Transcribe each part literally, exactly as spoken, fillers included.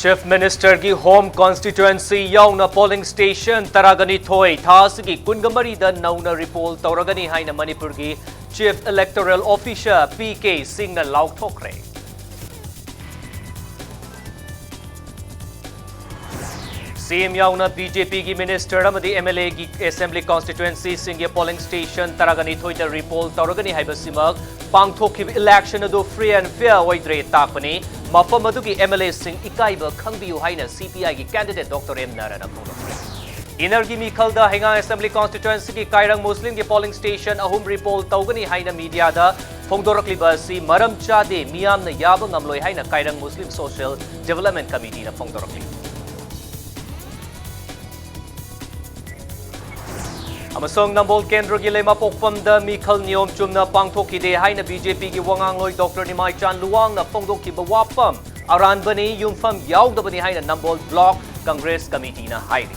Chief Ministerꯒꯤ Home Constituency ꯌꯥꯎꯅ polling station ꯇꯔꯥꯒ ꯅꯤꯊꯣꯏ ꯊꯥ ꯑꯁꯤꯒꯤ ꯀꯨꯟꯒ ꯃꯔꯤꯗ ꯅꯧꯅ repoll ꯇꯧꯔꯒꯅꯤ ꯍꯥꯏꯅ ꯃꯅꯤꯄꯨꯔꯒꯤ Chief Electoral Officer P K ꯁꯤꯡꯅ ꯂꯥꯎꯊꯣꯛꯈ꯭ꯔꯦ꯫ ꯁꯤ ꯑꯦꯝ ꯌꯥꯎꯅ ꯕꯤ ꯖꯦ ꯄꯤꯒꯤ minister ꯑꯃꯗꯤ ꯑꯦꯝ ꯑꯦꯜ ꯑꯦꯒꯤ assembly constituencyꯁꯤꯡꯒꯤ polling station ꯇꯔꯥꯒ ꯅꯤꯊꯣꯏꯗ repoll ꯇꯧꯔꯒꯅꯤ ꯍꯥꯏꯕꯁꯤꯃꯛ ꯄꯥꯡꯊꯣꯛꯈꯤꯕ election ꯑꯗꯨ free and fair ꯑꯣꯏꯗ꯭ꯔꯦ ꯇꯥꯛꯄꯅꯤ꯫ ꯃꯐꯝ ꯑꯗꯨꯒꯤ ꯑꯦꯝ ꯑꯦꯜ ꯑꯦꯁꯤꯡ ꯏꯀꯥꯏꯕ ꯈꯪꯕꯤꯌꯨ ꯍꯥꯏꯅ ꯁꯤ ꯄꯤ ꯑꯥꯏꯒꯤ candidate ꯗꯣꯛꯇꯔ ꯑꯦꯝ ꯅꯥꯔꯥꯅ ꯐꯣꯡꯗꯣꯛꯈ꯭ꯔꯦ꯫ ꯏꯟꯅꯔꯒꯤ ꯃꯤꯈꯜꯗ ꯍꯩꯉꯥꯡ assembly constituencyꯒꯤ ꯀꯥꯏꯔꯪ ꯃꯨꯁꯂꯤꯝꯒꯤ polling station ꯑꯍꯨꯝ repoll ꯇꯧꯒꯅꯤ ꯍꯥꯏꯅ mediaꯗ ꯐꯣꯡꯗꯣꯔꯛꯂꯤꯕ ꯑꯁꯤ ꯃꯔꯝ ꯆꯥꯗꯦ, ꯃꯤꯌꯥꯝꯅ ꯌꯥꯕ ꯉꯝꯂꯣꯏ ꯍꯥꯏꯅ ꯀꯥꯏꯔꯪ ꯃꯨꯁꯂꯤꯝ social development committeeꯅ ꯐꯣꯡꯗꯣꯔꯛꯂꯤ꯫ ꯑꯃꯁꯨꯡ ꯅꯝꯕꯣꯜ ꯀꯦꯟꯗ꯭ꯔꯒꯤ ꯂꯩꯃꯄꯣꯛꯐꯝꯗ ꯃꯤꯈꯜ ꯅꯤꯌꯣꯝ ꯆꯨꯝꯅ ꯄꯥꯡꯊꯣꯛꯈꯤꯗꯦ ꯍꯥꯏꯅ ꯕꯤ ꯖꯦ ꯄꯤꯒꯤ ꯋꯥꯉꯥꯡꯂꯣꯏ ꯗꯣꯛꯇꯔ ꯅꯤꯃꯥꯏꯆꯥꯟ ꯂꯨꯋꯥꯡꯅ ꯐꯣꯡꯗꯣꯛꯈꯤꯕ ꯋꯥꯐꯝ ꯑꯔꯥꯟꯕꯅꯤ, ꯌꯨꯝꯐꯝ ꯌꯥꯎꯗꯕꯅꯤ ꯍꯥꯏꯅ ꯅꯝꯕꯣꯜ block congress committeeꯅ ꯍꯥꯏꯔꯤ꯫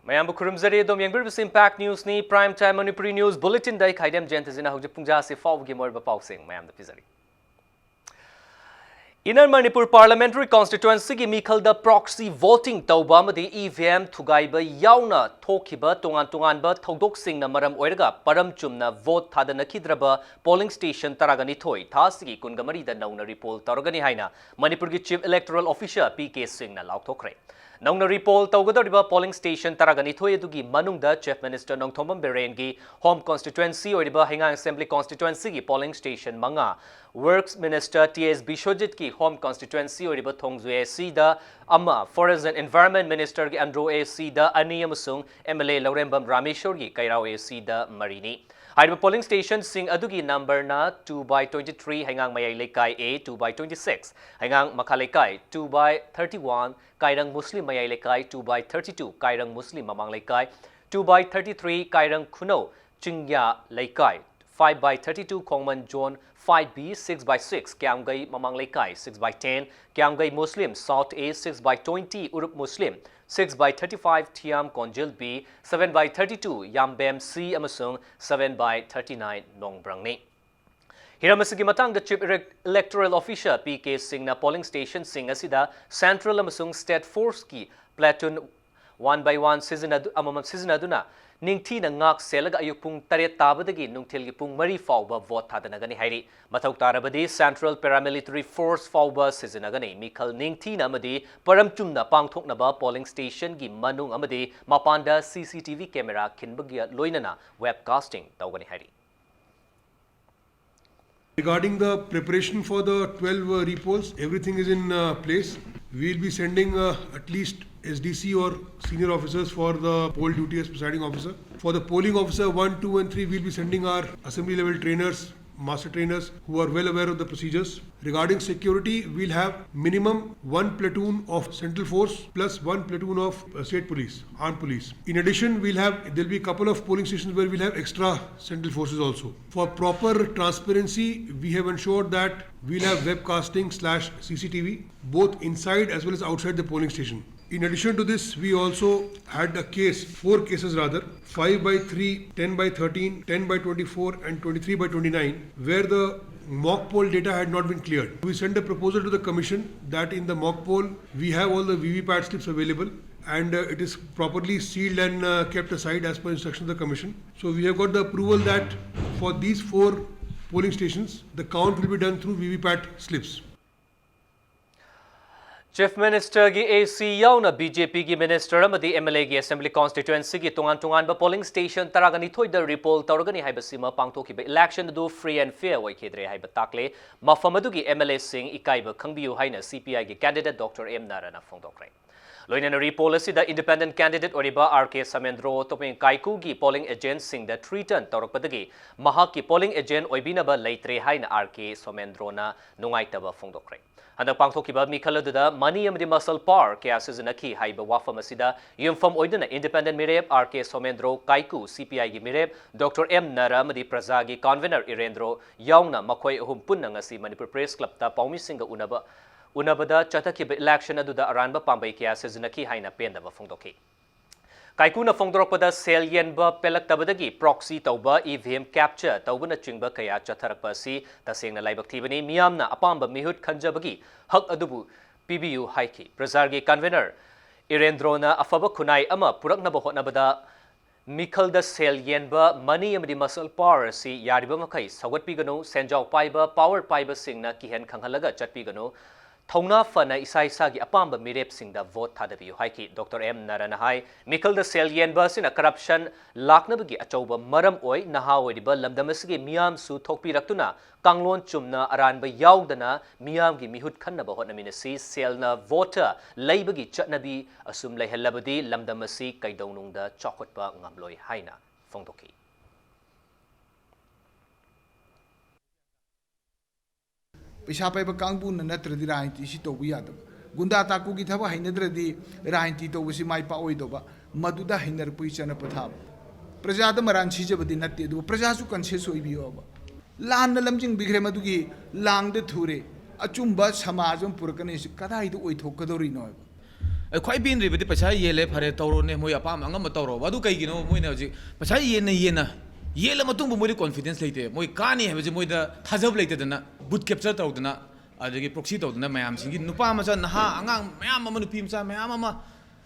ꯃꯌꯥꯝꯕꯨ ꯈꯨꯔꯨꯝꯖꯔꯤ꯫ ꯑꯗꯣꯝ ꯌꯦꯡꯕꯤꯔꯤꯕꯁꯤ Impact Newsꯅꯤ꯫ Prime Time Manipuri news bulletinꯗ ꯑꯩ ꯈꯥꯏꯗꯦꯝ ꯖꯌꯟꯇꯖꯤꯅ ꯍꯧꯖꯤꯛ ꯄꯨꯡꯖꯥꯁꯤ ꯐꯥꯎꯕꯒꯤ ꯃꯔꯨꯑꯣꯏꯕ ꯄꯥꯎꯁꯤꯡ ꯃꯌꯥꯝꯗ ꯄꯤꯖꯔꯤ꯫ Inner Manipur Parliamentary Constituencyꯒꯤ ꯃꯤꯈꯜꯗ proxy voting ꯇꯧꯕ ꯑꯃꯗꯤ ꯏ ꯚꯤ ꯑꯦꯝ ꯊꯨꯒꯥꯏꯕ ꯌꯥꯎꯅ ꯊꯣꯛꯈꯤꯕ ꯇꯣꯉꯥꯟ ꯇꯣꯉꯥꯟꯕ ꯊꯧꯗꯣꯛꯁꯤꯡꯅ ꯃꯔꯝ ꯑꯣꯏꯔꯒ ꯄꯔꯝ ꯆꯨꯝꯅ vote ꯊꯥꯗꯅꯈꯤꯗ꯭ꯔꯕ polling station ꯇꯔꯥꯒ ꯅꯤꯊꯣꯏ ꯊꯥ ꯑꯁꯤꯒꯤ ꯀꯨꯟꯒ ꯃꯔꯤꯗ ꯅꯧꯅ repoll ꯇꯧꯔꯒꯅꯤ ꯍꯥꯏꯅ ꯃꯅꯤꯄꯨꯔꯒꯤ Chief Electoral Officer P K ꯁꯤꯡꯅ ꯂꯥꯎꯊꯣꯛꯈ꯭ꯔꯦ꯫ ꯅꯧꯅ repoll ꯇꯧꯒꯗꯧꯔꯤꯕ polling station ꯇꯔꯥꯒ ꯅꯤꯊꯣꯏ ꯑꯗꯨꯒꯤ ꯃꯅꯨꯡꯗ Chief Minister Nongthombam ꯕꯤꯔꯦꯟꯒꯤ home constituency ꯑꯣꯏꯔꯤꯕ ꯍꯩꯉꯥꯡ assembly constituencyꯒꯤ polling station ꯃꯉꯥ, Works Minister ꯇꯤ ꯑꯦꯁ ꯕꯤꯁ꯭ꯋꯖꯤꯠꯀꯤ home constituency ꯑꯣꯏꯔꯤꯕ ꯊꯣꯡꯖꯨ ꯑꯦ ꯁꯤꯗ ꯑꯃ, Forest and Environment Ministerꯒꯤ ꯑꯟꯗ꯭ꯔꯣ ꯑꯦ ꯁꯤꯗ ꯑꯅꯤ ꯑꯃꯁꯨꯡ ꯑꯦꯝ ꯑꯦꯜ ꯑꯦ ꯂꯧꯔꯦꯝꯕꯝ ꯔꯥꯃꯦꯁꯣꯔꯒꯤ ꯀꯩꯔꯥꯎ ꯑꯦ ꯁꯤꯗ ꯃꯔꯤꯅꯤ꯫ ꯍꯥꯏꯔꯤꯕ polling stationꯁꯤꯡ ꯑꯗꯨꯒꯤ numberꯅ two by twenty three ꯍꯩꯉꯥꯡ ꯃꯌꯥꯏ ꯂꯩꯀꯥꯏ A, two by twenty six ꯍꯩꯉꯥꯡ ꯃꯈꯥ ꯂꯩꯀꯥꯏ, two by thirty one ꯀꯥꯏꯔꯪ ꯃꯨꯁꯂꯤꯝ ꯃꯌꯥꯏ ꯂꯩꯀꯥꯏ, two by thirty two ꯀꯥꯏꯔꯪ ꯃꯨꯁꯂꯤꯝ ꯃꯃꯥꯡ ꯂꯩꯀꯥꯏ, two by thirty three ꯀꯥꯏꯔꯪ ꯈꯨꯅꯧ ꯆꯤꯡꯌꯥ ꯂꯩꯀꯥꯏ, five by thirty two ꯈꯣꯡꯃꯟ zone five B, six by six ꯀ꯭ꯌꯥꯝꯒꯩ ꯃꯃꯥꯡ ꯂꯩꯀꯥꯏ, six by ten ꯀ꯭ꯌꯥꯝꯒꯩ Muslim South A, six by twenty ꯎꯔꯨꯞ Muslim, six by thirty five Thiyam ꯀꯣꯟꯖꯤꯜ B, seven by thirty two ꯌꯥꯝꯕꯦꯝ C ꯑꯃꯁꯨꯡ seven by thirty nine ꯅꯣꯡꯕ꯭ꯔꯪꯅꯤ꯫ ꯍꯤꯔꯝ ꯑꯁꯤꯒꯤ ꯃꯇꯥꯡꯗ Chief Elec- Electoral Officer P K Singhꯅ polling stationꯁꯤꯡ ꯑꯁꯤꯗ Central ꯑꯃꯁꯨꯡ State Forceꯀꯤ platoon one by one ꯁꯤꯖꯤꯟꯅꯗꯨ-, ꯑꯃꯃꯝ ꯁꯤꯖꯤꯟꯅꯗꯨꯅ ꯅꯤꯡꯊꯤꯅ ꯉꯥꯛ ꯁꯦꯜꯂꯒ ꯑꯌꯨꯛ ꯄꯨꯡ ꯇꯔꯦꯠ ꯇꯥꯕꯗꯒꯤ ꯅꯨꯡꯊꯤꯜꯒꯤ ꯄꯨꯡ ꯃꯔꯤ ꯐꯥꯎꯕ vote ꯊꯥꯗꯅꯒꯅꯤ ꯍꯥꯏꯔꯤ꯫ ꯃꯊꯧ ꯇꯥꯔꯕꯗꯤ Central Paramilitary Force ꯐꯥꯎꯕ ꯁꯤꯖꯤꯟꯅꯒꯅꯤ꯫ ꯃꯤꯈꯜ ꯅꯤꯡꯊꯤꯅ ꯑꯃꯗꯤ ꯄꯔꯝ ꯆꯨꯝꯅ ꯄꯥꯡꯊꯣꯛꯅꯕ polling stationꯒꯤ ꯃꯅꯨꯡ ꯑꯃꯗꯤ ꯃꯄꯥꯟꯗ C C T V camera ꯈꯤꯟꯕꯒ ꯂꯣꯏꯅꯅ webcasting ꯇꯧꯒꯅꯤ ꯍꯥꯏꯔꯤ꯫ Regarding the preparation for the twelve uh, repolls, everything is in uh, place. We'll be sending uh, at least S D C or senior officers for the poll duty as presiding officer. For the polling officer one, two, and three, we'll be sending our assembly level trainers, master trainers who are well aware of the procedures. Regarding security, we'll have minimum one platoon of central force plus one platoon of uh, state police, armed police. In addition, we'll have, there'll be a couple of polling stations where we'll have extra central forces also. For proper transparency, we have ensured that we'll have webcasting slash C C T V, both inside as well as outside the polling station. In addition to this, we also had a case, four cases rather, five by three, ten by thirteen, ten by twenty-four, and twenty-three by twenty-nine, where the mock poll data had not been cleared. We sent a proposal to the commission that in the mock poll, we have all the V V P A T slips available and uh, it is properly sealed and uh, kept aside as per instruction of the commission. So we have got the approval that for these four polling stations, the count will be done through V V P A T slips. Chief Ministerꯒꯤ A C ꯌꯥꯎꯅ B J Pꯒꯤ minister ꯑꯃꯗꯤ M L Aꯒꯤ assembly constituencyꯒꯤ ꯇꯣꯉꯥꯟ ꯇꯣꯉꯥꯟꯕ polling station ꯇꯔꯥꯒ ꯅꯤꯊꯣꯏꯗ repoll ꯇꯧꯔꯒꯅꯤ ꯍꯥꯏꯕꯁꯤꯃ ꯄꯥꯡꯊꯣꯛꯈꯤꯕ election ꯑꯗꯨ free and fair ꯑꯣꯏꯈꯤꯗ꯭ꯔꯦ ꯍꯥꯏꯕ ꯇꯥꯛꯂꯦ꯫ ꯃꯐꯝ ꯑꯗꯨꯒꯤ M L Aꯁꯤꯡ ꯏꯀꯥꯏꯕ ꯈꯪꯕꯤꯌꯨ ꯍꯥꯏꯅ C P Iꯒꯤ candidate Doctor M Narana ꯐꯣꯡꯗꯣꯛꯈ꯭ꯔꯦ꯫ ꯂꯣꯏꯅꯅ repoll ꯑꯁꯤꯗ independent candidate ꯑꯣꯏꯔꯤꯕ R K Somendro ꯇꯣꯄꯦꯡ ꯀꯥꯏꯀꯨꯒꯤ polling agentꯁꯤꯡꯗ threaten ꯇꯧꯔꯛꯄꯗꯒꯤ ꯃꯍꯥꯛꯀꯤ polling agent ꯑꯣꯏꯕꯤꯅꯕ ꯂꯩꯇ꯭ꯔꯦ ꯍꯥꯏꯅ R K ꯁꯣꯃꯦꯟꯗ꯭ꯔꯣꯅ ꯅꯨꯡꯉꯥꯏꯇꯕ ꯐꯣꯡꯗꯣꯛꯈ꯭ꯔꯦ꯫ ꯍꯟꯗꯛ ꯄꯥꯡꯊꯣꯛꯈꯤꯕ ꯃꯤꯈꯜ ꯑꯗꯨꯗ money ꯑꯃꯗꯤ muscle power ꯀꯌꯥ ꯁꯤꯖꯤꯟꯅꯈꯤ ꯍꯥꯏꯕ ꯋꯥꯐꯝ ꯑꯁꯤꯗ ꯌꯨꯝꯐꯝ ꯑꯣꯏꯗꯨꯅ independent ꯃꯤꯔꯦꯞ R K ꯁꯣꯃꯦꯟꯗ꯭ꯔꯣ ꯀꯥꯏꯀꯨ, C P Iꯒꯤ ꯃꯤꯔꯦꯞ Doctor M Nara ꯑꯃꯗꯤ ꯄ꯭ꯔꯖꯥꯒꯤ convener ꯏꯔꯦꯟꯗ꯭ꯔꯣ ꯌꯥꯎꯅ ꯃꯈꯣꯏ ꯑꯍꯨꯝ ꯄꯨꯟꯅ ꯉꯁꯤ Manipur Press Clubꯇ ꯄꯥꯎꯃꯤꯁꯤꯡꯒ ꯎꯅꯕ ꯎꯅꯕꯗ ꯆꯠꯊꯈꯤꯕ election ꯑꯗꯨꯗ ꯑꯔꯥꯟꯕ ꯄꯥꯝꯕꯩ ꯀꯌꯥ ꯁꯤꯖꯤꯟꯅꯈꯤ ꯍꯥꯏꯅ ꯄꯦꯟꯗꯕ ꯐꯣꯡꯗꯣꯛꯈꯤ꯫ ꯀꯥꯏꯀꯨꯅ ꯐꯣꯡꯗꯣꯔꯛꯄꯗ ꯁꯦꯜ ꯌꯦꯟꯕ ꯄꯦꯜꯂꯛꯇꯕꯗꯒꯤ proxy ꯇꯧꯕ, E V M capture ꯇꯧꯕꯅꯆꯤꯡꯕ ꯀꯌꯥ ꯆꯠꯊꯔꯛꯄ ꯑꯁꯤ ꯇꯁꯦꯡꯅ ꯂꯥꯏꯕꯛ ꯊꯤꯕꯅꯤ꯫ ꯃꯤꯌꯥꯝꯅ ꯑꯄꯥꯝꯕ ꯃꯤꯍꯨꯠ ꯈꯟꯖꯕꯒꯤ ꯍꯛ ꯑꯗꯨꯕꯨ ꯄꯤꯕꯤꯌꯨ ꯍꯥꯏꯈꯤ꯫ ꯄ꯭ꯔꯖꯥꯔꯒꯤ convener ꯏꯔꯦꯟꯗ꯭ꯔꯣꯅ ꯑꯐꯕ ꯈꯨꯟꯅꯥꯏ ꯑꯃ ꯄꯨꯔꯛꯅꯕ ꯍꯣꯠꯅꯕꯗ ꯃꯤꯈꯜꯗ ꯁꯦꯜ ꯌꯦꯟꯕ, money ꯑꯃꯗꯤ muscle power ꯑꯁꯤ ꯌꯥꯔꯤꯕ ꯃꯈꯩ ꯁꯧꯒꯠꯄꯤꯒꯅꯨ, ꯁꯦꯟꯖꯥꯎ ꯄꯥꯏꯕ, power ꯄꯥꯏꯕꯁꯤꯡꯅ ꯀꯤꯍꯟ ꯈꯪꯍꯜꯂꯒ ꯆꯠꯄꯤꯒꯅꯨ, ꯊꯧꯅꯥ ꯐꯅ ꯏꯁꯥ ꯏꯁꯥꯒꯤ ꯑꯄꯥꯝꯕ ꯃꯤꯔꯦꯞꯁꯤꯡꯗ vote ꯊꯥꯗꯕꯤꯌꯨ ꯍꯥꯏꯈꯤ꯫ ꯗꯣꯛꯇꯔ ꯑꯦꯝ ꯅꯥꯔꯥꯅ ꯍꯥꯏ, ꯃꯤꯈꯜꯗ ꯁꯦꯜ ꯌꯦꯟꯕ ꯑꯁꯤꯅ corruption ꯂꯥꯛꯅꯕꯒꯤ ꯑꯆꯧꯕ ꯃꯔꯝ ꯑꯣꯏ꯫ ꯅꯍꯥ ꯑꯣꯏꯔꯤꯕ ꯂꯝꯗꯝ ꯑꯁꯤꯒꯤ ꯃꯤꯌꯥꯝꯁꯨ ꯊꯣꯛꯄꯤꯔꯛꯇꯨꯅ ꯀꯥꯡꯂꯣꯟ ꯆꯨꯝꯅ ꯑꯔꯥꯟꯕ ꯌꯥꯎꯗꯅ ꯃꯤꯌꯥꯝꯒꯤ ꯃꯤꯍꯨꯠ ꯈꯟꯅꯕ ꯍꯣꯠꯅꯃꯤꯟꯅꯁꯤ꯫ ꯁꯦꯜꯅ vote ꯂꯩꯕꯒꯤ ꯆꯠꯅꯕꯤ ꯑꯁꯨꯝ ꯂꯩꯍꯜꯂꯕꯗꯤ ꯂꯝꯗꯝ ꯑꯁꯤ ꯀꯩꯗꯧꯅꯨꯡꯗ ꯆꯥꯎꯈꯠꯄ ꯉꯝꯂꯣꯏ ꯍꯥꯏꯅ ꯐꯣꯡꯗꯣꯛꯈꯤ꯫ ꯄꯩꯁꯥ ꯄꯥꯏꯕ ꯀꯥꯡꯕꯨꯅ ꯅꯠꯇ꯭ꯔꯗꯤ ꯔꯥꯖꯅꯤꯇꯤꯁꯤ ꯇꯧꯕ ꯌꯥꯗꯕ꯫ ꯒꯨꯟꯗꯥ ꯇꯥꯀꯨꯒꯤ ꯊꯕꯛ ꯍꯩꯅꯗ꯭ꯔꯗꯤ ꯔꯥꯖꯅꯤꯇꯤ ꯇꯧꯕꯁꯤ ꯃꯥꯏ ꯄꯥꯛꯑꯣꯏꯗꯧꯕ꯫ ꯃꯗꯨꯗ ꯍꯩꯅꯔꯛꯄꯒꯤ ꯆꯠꯅ ꯄꯊꯥꯞ꯫ ꯄ꯭ꯔꯖꯥꯗ ꯃꯔꯥꯟ ꯁꯤꯖꯕꯗꯤ ꯅꯠꯇꯦ, ꯑꯗꯨꯕꯨ ꯄ꯭ꯔꯖꯥꯁꯨ conscious ꯑꯣꯏꯕꯤꯌꯣꯕ꯫ ꯂꯥꯟꯅ ꯂꯝꯖꯤꯡꯕꯤꯈ꯭ꯔꯦ, ꯃꯗꯨꯒꯤ ꯂꯥꯡꯗ ꯊꯨꯔꯦ꯫ ꯑꯆꯨꯝꯕ ꯁꯃꯥꯖ ꯑꯃ ꯄꯨꯔꯛꯀꯅꯤ ꯍꯥꯏꯁꯤ ꯀꯗꯥꯏꯗ ꯑꯣꯏꯊꯣꯛꯀꯗꯧꯔꯤꯅꯣ ꯍꯥꯏꯕ꯫ ꯑꯩ ꯈ꯭ꯋꯥꯏ ꯄꯦꯟꯗ꯭ꯔꯤꯕꯗꯤ ꯄꯩꯁꯥ ꯌꯦꯜꯂꯦ, ꯐꯔꯦ, ꯇꯧꯔꯣꯅꯦ, ꯃꯣꯏ ꯑꯄꯥꯝꯕ ꯑꯉꯝꯕ ꯇꯧꯔꯣꯕ꯫ ꯑꯗꯨ ꯀꯩꯒꯤꯅꯣ ꯃꯣꯏꯅ ꯍꯧꯖꯤꯛ ꯄꯩꯁꯥ ꯌꯦꯟꯅ ꯌꯦꯟꯅ, ꯌꯦꯜꯂ ꯃꯇꯨꯡꯕꯨ ꯃꯣꯏꯗꯤ confidence ꯂꯩꯇꯦ, ꯃꯣꯏ ꯀꯥꯅꯤ ꯍꯥꯏꯕꯁꯦ ꯃꯣꯏꯗ ꯊꯥꯖꯕ ꯂꯩꯇꯗꯅ booth capture ꯇꯧꯗꯅ, ꯑꯗꯒꯤ proxy ꯇꯧꯗꯅ ꯃꯌꯥꯝꯁꯤꯡꯒꯤ ꯅꯨꯄꯥ ꯃꯆꯥ, ꯅꯍꯥ, ꯑꯉꯥꯡ ꯃꯌꯥꯝ ꯑꯃ, ꯅꯨꯄꯤ ꯃꯆꯥ ꯃꯌꯥꯝ ꯑꯃ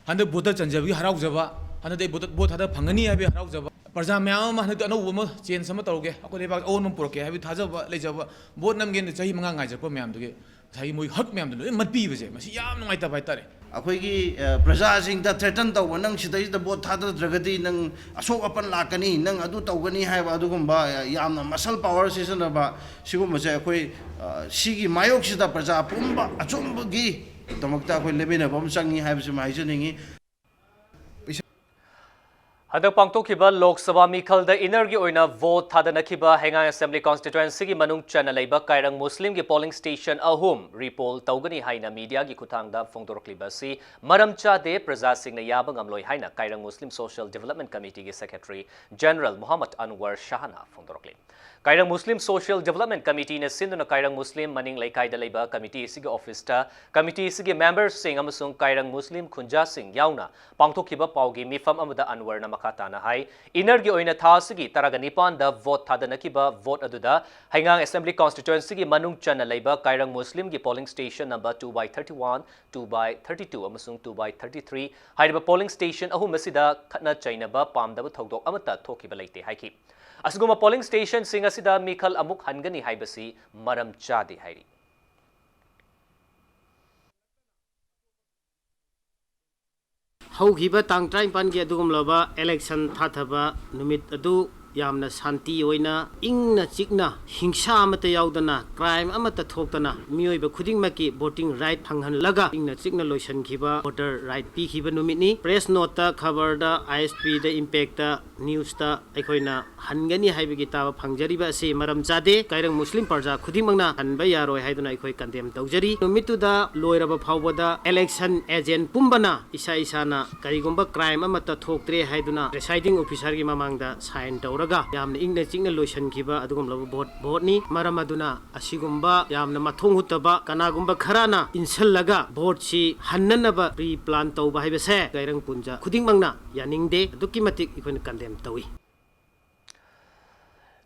ꯍꯟꯗꯛ voter ꯆꯟꯖꯕꯒꯤ ꯍꯔꯥꯎꯖꯕ, ꯍꯟꯗꯛꯇꯤ vote, vote ꯊꯥꯗ ꯐꯪꯒꯅꯤ ꯍꯥꯏꯕꯒꯤ ꯍꯔꯥꯎꯖꯕ, ꯄ꯭ꯔꯖꯥ ꯃꯌꯥꯝ ꯑꯃ ꯍꯟꯗꯛꯇꯤ ꯑꯅꯧꯕ ꯑꯃ, change ꯑꯃ ꯇꯧꯔꯒꯦ, ꯑꯩꯈꯣꯏ ꯂꯩꯕꯥꯛꯇ ꯑꯑꯣꯟꯕ ꯑꯃ ꯄꯨꯔꯛꯀꯦ ꯍꯥꯏꯕꯒꯤ ꯊꯥꯖꯕ ꯂꯩꯖꯕ, vote ꯅꯝꯒꯦꯅ ꯆꯍꯤ ꯃꯉꯥ ꯉꯥꯏꯖꯔꯛꯄ ꯃꯌꯥꯝꯗꯨꯒꯤ ꯉꯁꯥꯏꯒꯤ ꯃꯣꯏ ꯍꯛ ꯃꯌꯥꯝꯗꯣ ꯂꯣꯏ ꯃꯠꯄꯤꯕꯁꯦ, ꯃꯁꯤ ꯌꯥꯝ ꯅꯨꯡꯉꯥꯏꯇꯕ ꯍꯥꯏꯇꯥꯔꯦ꯫ ꯑꯩꯈꯣꯏꯒꯤ, ꯑ, ꯄ꯭ꯔꯖꯥꯁꯤꯡꯗ threaten ꯇꯧꯕ, "ꯅꯪ ꯁꯤꯗꯩꯁꯤꯗ vote ꯊꯥꯗꯗ꯭ꯔꯒꯗꯤ ꯅꯪ ꯑꯁꯣꯛ ꯑꯄꯟ ꯂꯥꯛꯀꯅꯤ, ꯅꯪ ꯑꯗꯨ ꯇꯧꯒꯅꯤ" ꯍꯥꯏꯕ ꯑꯗꯨꯒꯨꯝꯕ, ꯑ, ꯌꯥꯝꯅ muscle power ꯁꯤꯖꯤꯟꯅꯕ ꯁꯤꯒꯨꯝꯕꯁꯦ ꯑꯩꯈꯣꯏ, ꯑ, ꯁꯤꯒꯤ ꯃꯥꯌꯣꯛꯁꯤꯗ ꯄ꯭ꯔꯖꯥ ꯄꯨꯝꯕ ꯑꯆꯨꯝꯕꯒꯤꯗꯃꯛꯇ ꯑꯩꯈꯣꯏ ꯂꯦꯞꯃꯤꯟꯅꯕ ꯑꯃ ꯆꯪꯉꯤ ꯍꯥꯏꯕꯁꯤꯃ ꯍꯥꯏꯖꯅꯤꯡꯉꯤ꯫ ꯍꯟꯗꯛ ꯄꯥꯡꯊꯣꯛꯈꯤꯕ ꯂꯣꯛ ꯁꯚꯥ ꯃꯤꯈꯜꯗ ꯏꯟꯅꯔꯒꯤ ꯑꯣꯏꯅ ꯚꯣꯠ ꯊꯥꯗꯅꯈꯤꯕ ꯍꯩꯉꯥꯡ ꯑꯦꯁꯦꯝꯕ꯭ꯂꯤ ꯀꯣꯟꯁꯇꯤꯇ꯭ꯋꯦꯟꯁꯤꯒꯤ ꯃꯅꯨꯡ ꯆꯟꯅ ꯂꯩꯕ ꯀꯥꯏꯔꯪ ꯃꯨꯁꯂꯤꯝꯒꯤ ꯄꯣꯂꯤꯡ ꯁ꯭ꯇꯦꯁꯟ ꯑꯍꯨꯝ ꯔꯤꯄꯣꯜ ꯇꯧꯒꯅꯤ ꯍꯥꯏꯅ ꯃꯤꯗꯤꯌꯥꯒꯤ ꯈꯨꯠꯊꯥꯡꯗ ꯐꯣꯡꯗꯣꯔꯛꯂꯤꯕ ꯑꯁꯤ ꯃꯔꯝ ꯆꯥꯗꯦ, ꯄ꯭ꯔꯖꯥꯁꯤꯡꯅ ꯌꯥꯕ ꯉꯝꯂꯣꯏ ꯍꯥꯏꯅ ꯀꯥꯏꯔꯪ ꯃꯨꯁꯂꯤꯝ ꯁꯣꯁꯤꯌꯦꯜ ꯗꯤꯕꯦꯂꯞꯃꯦꯟ ꯀꯃꯤꯇꯤꯒꯤ ꯁꯦꯀ꯭ꯔꯦꯇꯔꯤ ꯖꯦꯅꯔꯦꯜ ꯃꯨꯍꯝꯃꯗ ꯑꯟꯋꯔ ꯁꯥꯍꯅ ꯐꯣꯡꯗꯣꯔꯛꯂꯤ꯫ ꯀꯥꯏꯔꯪ ꯃꯨꯁꯂꯤꯝ ꯁꯣꯁꯤꯌꯦꯜ ꯗꯤꯕꯦꯂꯞꯃꯦꯟ ꯀꯃꯤꯇꯤꯅ ꯁꯤꯟꯗꯨꯅ ꯀꯥꯏꯔꯪ ꯃꯨꯁꯂꯤꯝ ꯃꯅꯤꯡ ꯂꯩꯀꯥꯏꯗ ꯂꯩꯕ ꯀꯃꯤꯇꯤ ꯑꯁꯤꯒꯤ ꯑꯣꯐꯤꯁꯇ ꯀꯃꯤꯇꯤ ꯑꯁꯤꯒꯤ ꯃꯦꯝꯕꯔꯁꯤꯡ ꯑꯃꯁꯨꯡ ꯀꯥꯏꯔꯪ ꯃꯨꯁꯂꯤꯝ ꯈꯨꯟꯖꯥꯁꯤꯡ ꯌꯥꯎꯅ ꯄꯥꯡꯊꯣꯛꯈꯤꯕ ꯄꯥꯎꯒꯤ ꯃꯤꯐꯝ ꯑꯃꯗ ꯑꯟꯋꯔꯅ ꯃꯈꯥ ꯇꯥꯅ ꯍꯥꯏ, ꯏꯟꯅꯔꯒꯤ ꯑꯣꯏꯅ ꯊꯥ ꯑꯁꯤꯒꯤ ꯇꯔꯥꯒ ꯅꯤꯄꯥꯟꯗ ꯚꯣꯠ ꯊꯥꯗꯅꯈꯤꯕ ꯚꯣꯠ ꯑꯗꯨꯗ ꯍꯩꯉꯥꯡ ꯑꯦꯁꯦꯝꯕ꯭ꯂꯤ ꯀꯣꯟꯁꯇꯤꯇ꯭ꯋꯦꯟꯁꯤꯒꯤ ꯃꯅꯨꯡ ꯆꯟꯅ ꯂꯩꯕ ꯀꯥꯏꯔꯪ ꯃꯨꯁꯂꯤꯝꯒꯤ polling station number two by thirty one, two by thirty two ꯑꯃꯁꯨꯡ two by thirty three ꯍꯥꯏꯔꯤꯕ ꯄꯣꯂꯤꯡ ꯁ꯭ꯇꯦꯁꯟ ꯑꯍꯨꯝ ꯑꯁꯤꯗ ꯈꯠꯅ ꯆꯩꯅꯕ ꯄꯥꯝꯗꯕ ꯊꯧꯗꯣꯛ ꯑꯃꯠꯇ ꯊꯣꯛꯈꯤꯕ ꯂꯩꯇꯦ ꯍꯥꯏꯈꯤ꯫ ꯑꯁꯤꯒꯨꯝꯕ ꯄꯣꯂꯤꯡ ꯁ꯭ꯇꯦꯁꯟꯁꯤꯡ ꯑꯁꯤꯗ ꯃꯤꯈꯜ ꯑꯃꯨꯛ ꯍꯟꯒꯅꯤ ꯍꯥꯏꯕꯁꯤ ꯃꯔꯝ ꯆꯥꯗꯦ ꯍꯥꯏꯔꯤ꯫ ꯍꯧꯈꯤꯕ ꯇꯥꯡ ꯇꯔꯥꯅꯤꯄꯥꯟꯒꯤ ꯑꯗꯨꯒꯨꯝꯂꯕ ꯏꯂꯦꯛꯁꯟ ꯊꯥꯊꯕ ꯅꯨꯃꯤꯠ ꯑꯗꯨ ꯌꯥꯝꯅ ꯁꯥꯟꯇꯤ ꯑꯣꯏꯅ, ꯏꯪꯅ ꯆꯤꯛꯅ, ꯍꯤꯡꯁꯥ ꯑꯃꯠꯇ ꯌꯥꯎꯗꯅ, ꯀ꯭ꯔꯥꯏꯝ ꯑꯃꯠꯇ ꯊꯣꯛꯇꯅ, ꯃꯤꯑꯣꯏꯕ ꯈꯨꯗꯤꯡꯃꯛꯀꯤ ꯚꯣꯇꯤꯡ ꯔꯥꯏꯠ ꯐꯪꯍꯜꯂꯒ ꯏꯪꯅ ꯆꯤꯛꯅ ꯂꯣꯏꯁꯤꯟꯈꯤꯕ, ꯚꯣꯇꯔ ꯔꯥꯏꯠ ꯄꯤꯈꯤꯕ ꯅꯨꯃꯤꯠꯅꯤ꯫ ꯄ꯭ꯔꯦꯁ ꯅꯣꯠꯇ, ꯈꯕꯔꯗ, ꯑꯥꯏ ꯑꯦꯁ ꯄꯤꯗ, ꯏꯝꯄꯦꯛꯇ, ꯅ꯭ꯌꯨꯁꯇ ꯑꯩꯈꯣꯏꯅ ꯍꯟꯒꯅꯤ ꯍꯥꯏꯕꯒꯤ ꯇꯥꯕ ꯐꯪꯖꯔꯤꯕ ꯑꯁꯤ ꯃꯔꯝ ꯆꯥꯗꯦ꯫ ꯀꯥꯏꯔꯪ ꯃꯨꯁꯂꯤꯝ ꯄ꯭ꯔꯖꯥ ꯈꯨꯗꯤꯡꯃꯛꯅ ꯍꯟꯕ ꯌꯥꯔꯣꯏ ꯍꯥꯏꯗꯨꯅ ꯑꯩꯈꯣꯏ ꯀꯟꯗꯦꯝ ꯇꯧꯖꯔꯤ꯫ ꯅꯨꯃꯤꯠꯇꯨꯗ ꯂꯣꯏꯔꯕ ꯐꯥꯎꯕꯗ ꯏꯂꯦꯛꯁꯟ ꯑꯦꯖꯦꯟꯠ ꯄꯨꯝꯕꯅ ꯏꯁꯥ ꯏꯁꯥꯅ ꯀꯔꯤꯒꯨꯝꯕ ꯀ꯭ꯔꯥꯏꯝ ꯑꯃꯠꯇ ꯊꯣꯛꯇ꯭ꯔꯦ ꯍꯥꯏꯗꯨꯅ ꯄ꯭ꯔꯤꯁꯥꯏꯗꯤꯡ ꯑꯣꯐꯤꯁꯥꯔꯒꯤ ꯃꯃꯥꯡꯗ ꯁꯥꯏꯟ ꯇꯧꯔꯒ ꯌꯥꯝꯅ ꯏꯪꯅ ꯆꯤꯛꯅ ꯂꯣꯏꯁꯤꯟꯈꯤꯕ ꯑꯗꯨꯒꯨꯝꯂꯕ ꯚꯣꯠ, ꯚꯣꯠꯅꯤ꯫ ꯃꯔꯝ ꯑꯗꯨꯅ ꯑꯁꯤꯒꯨꯝꯕ ꯌꯥꯝꯅ ꯃꯊꯣꯡ ꯍꯨꯠꯇꯕ ꯀꯅꯥꯒꯨꯝꯕ ꯈꯔꯅ ꯏꯟꯁꯤꯜꯂꯒ ꯚꯣꯠꯁꯤ ꯍꯟꯅꯅꯕ ꯄ꯭ꯔꯤ ꯄ꯭ꯂꯥꯟ ꯇꯧꯕ ꯍꯥꯏꯕꯁꯦ ꯀꯥꯏꯔꯪ ꯄꯨꯟꯖꯥ ꯈꯨꯗꯤꯡꯃꯛꯅ ꯌꯥꯅꯤꯡꯗꯦ, ꯑꯗꯨꯛꯀꯤ ꯃꯇꯤꯛ ꯑꯩꯈꯣꯏꯅ ꯀꯟꯗꯦꯝ ꯇꯧꯏ꯫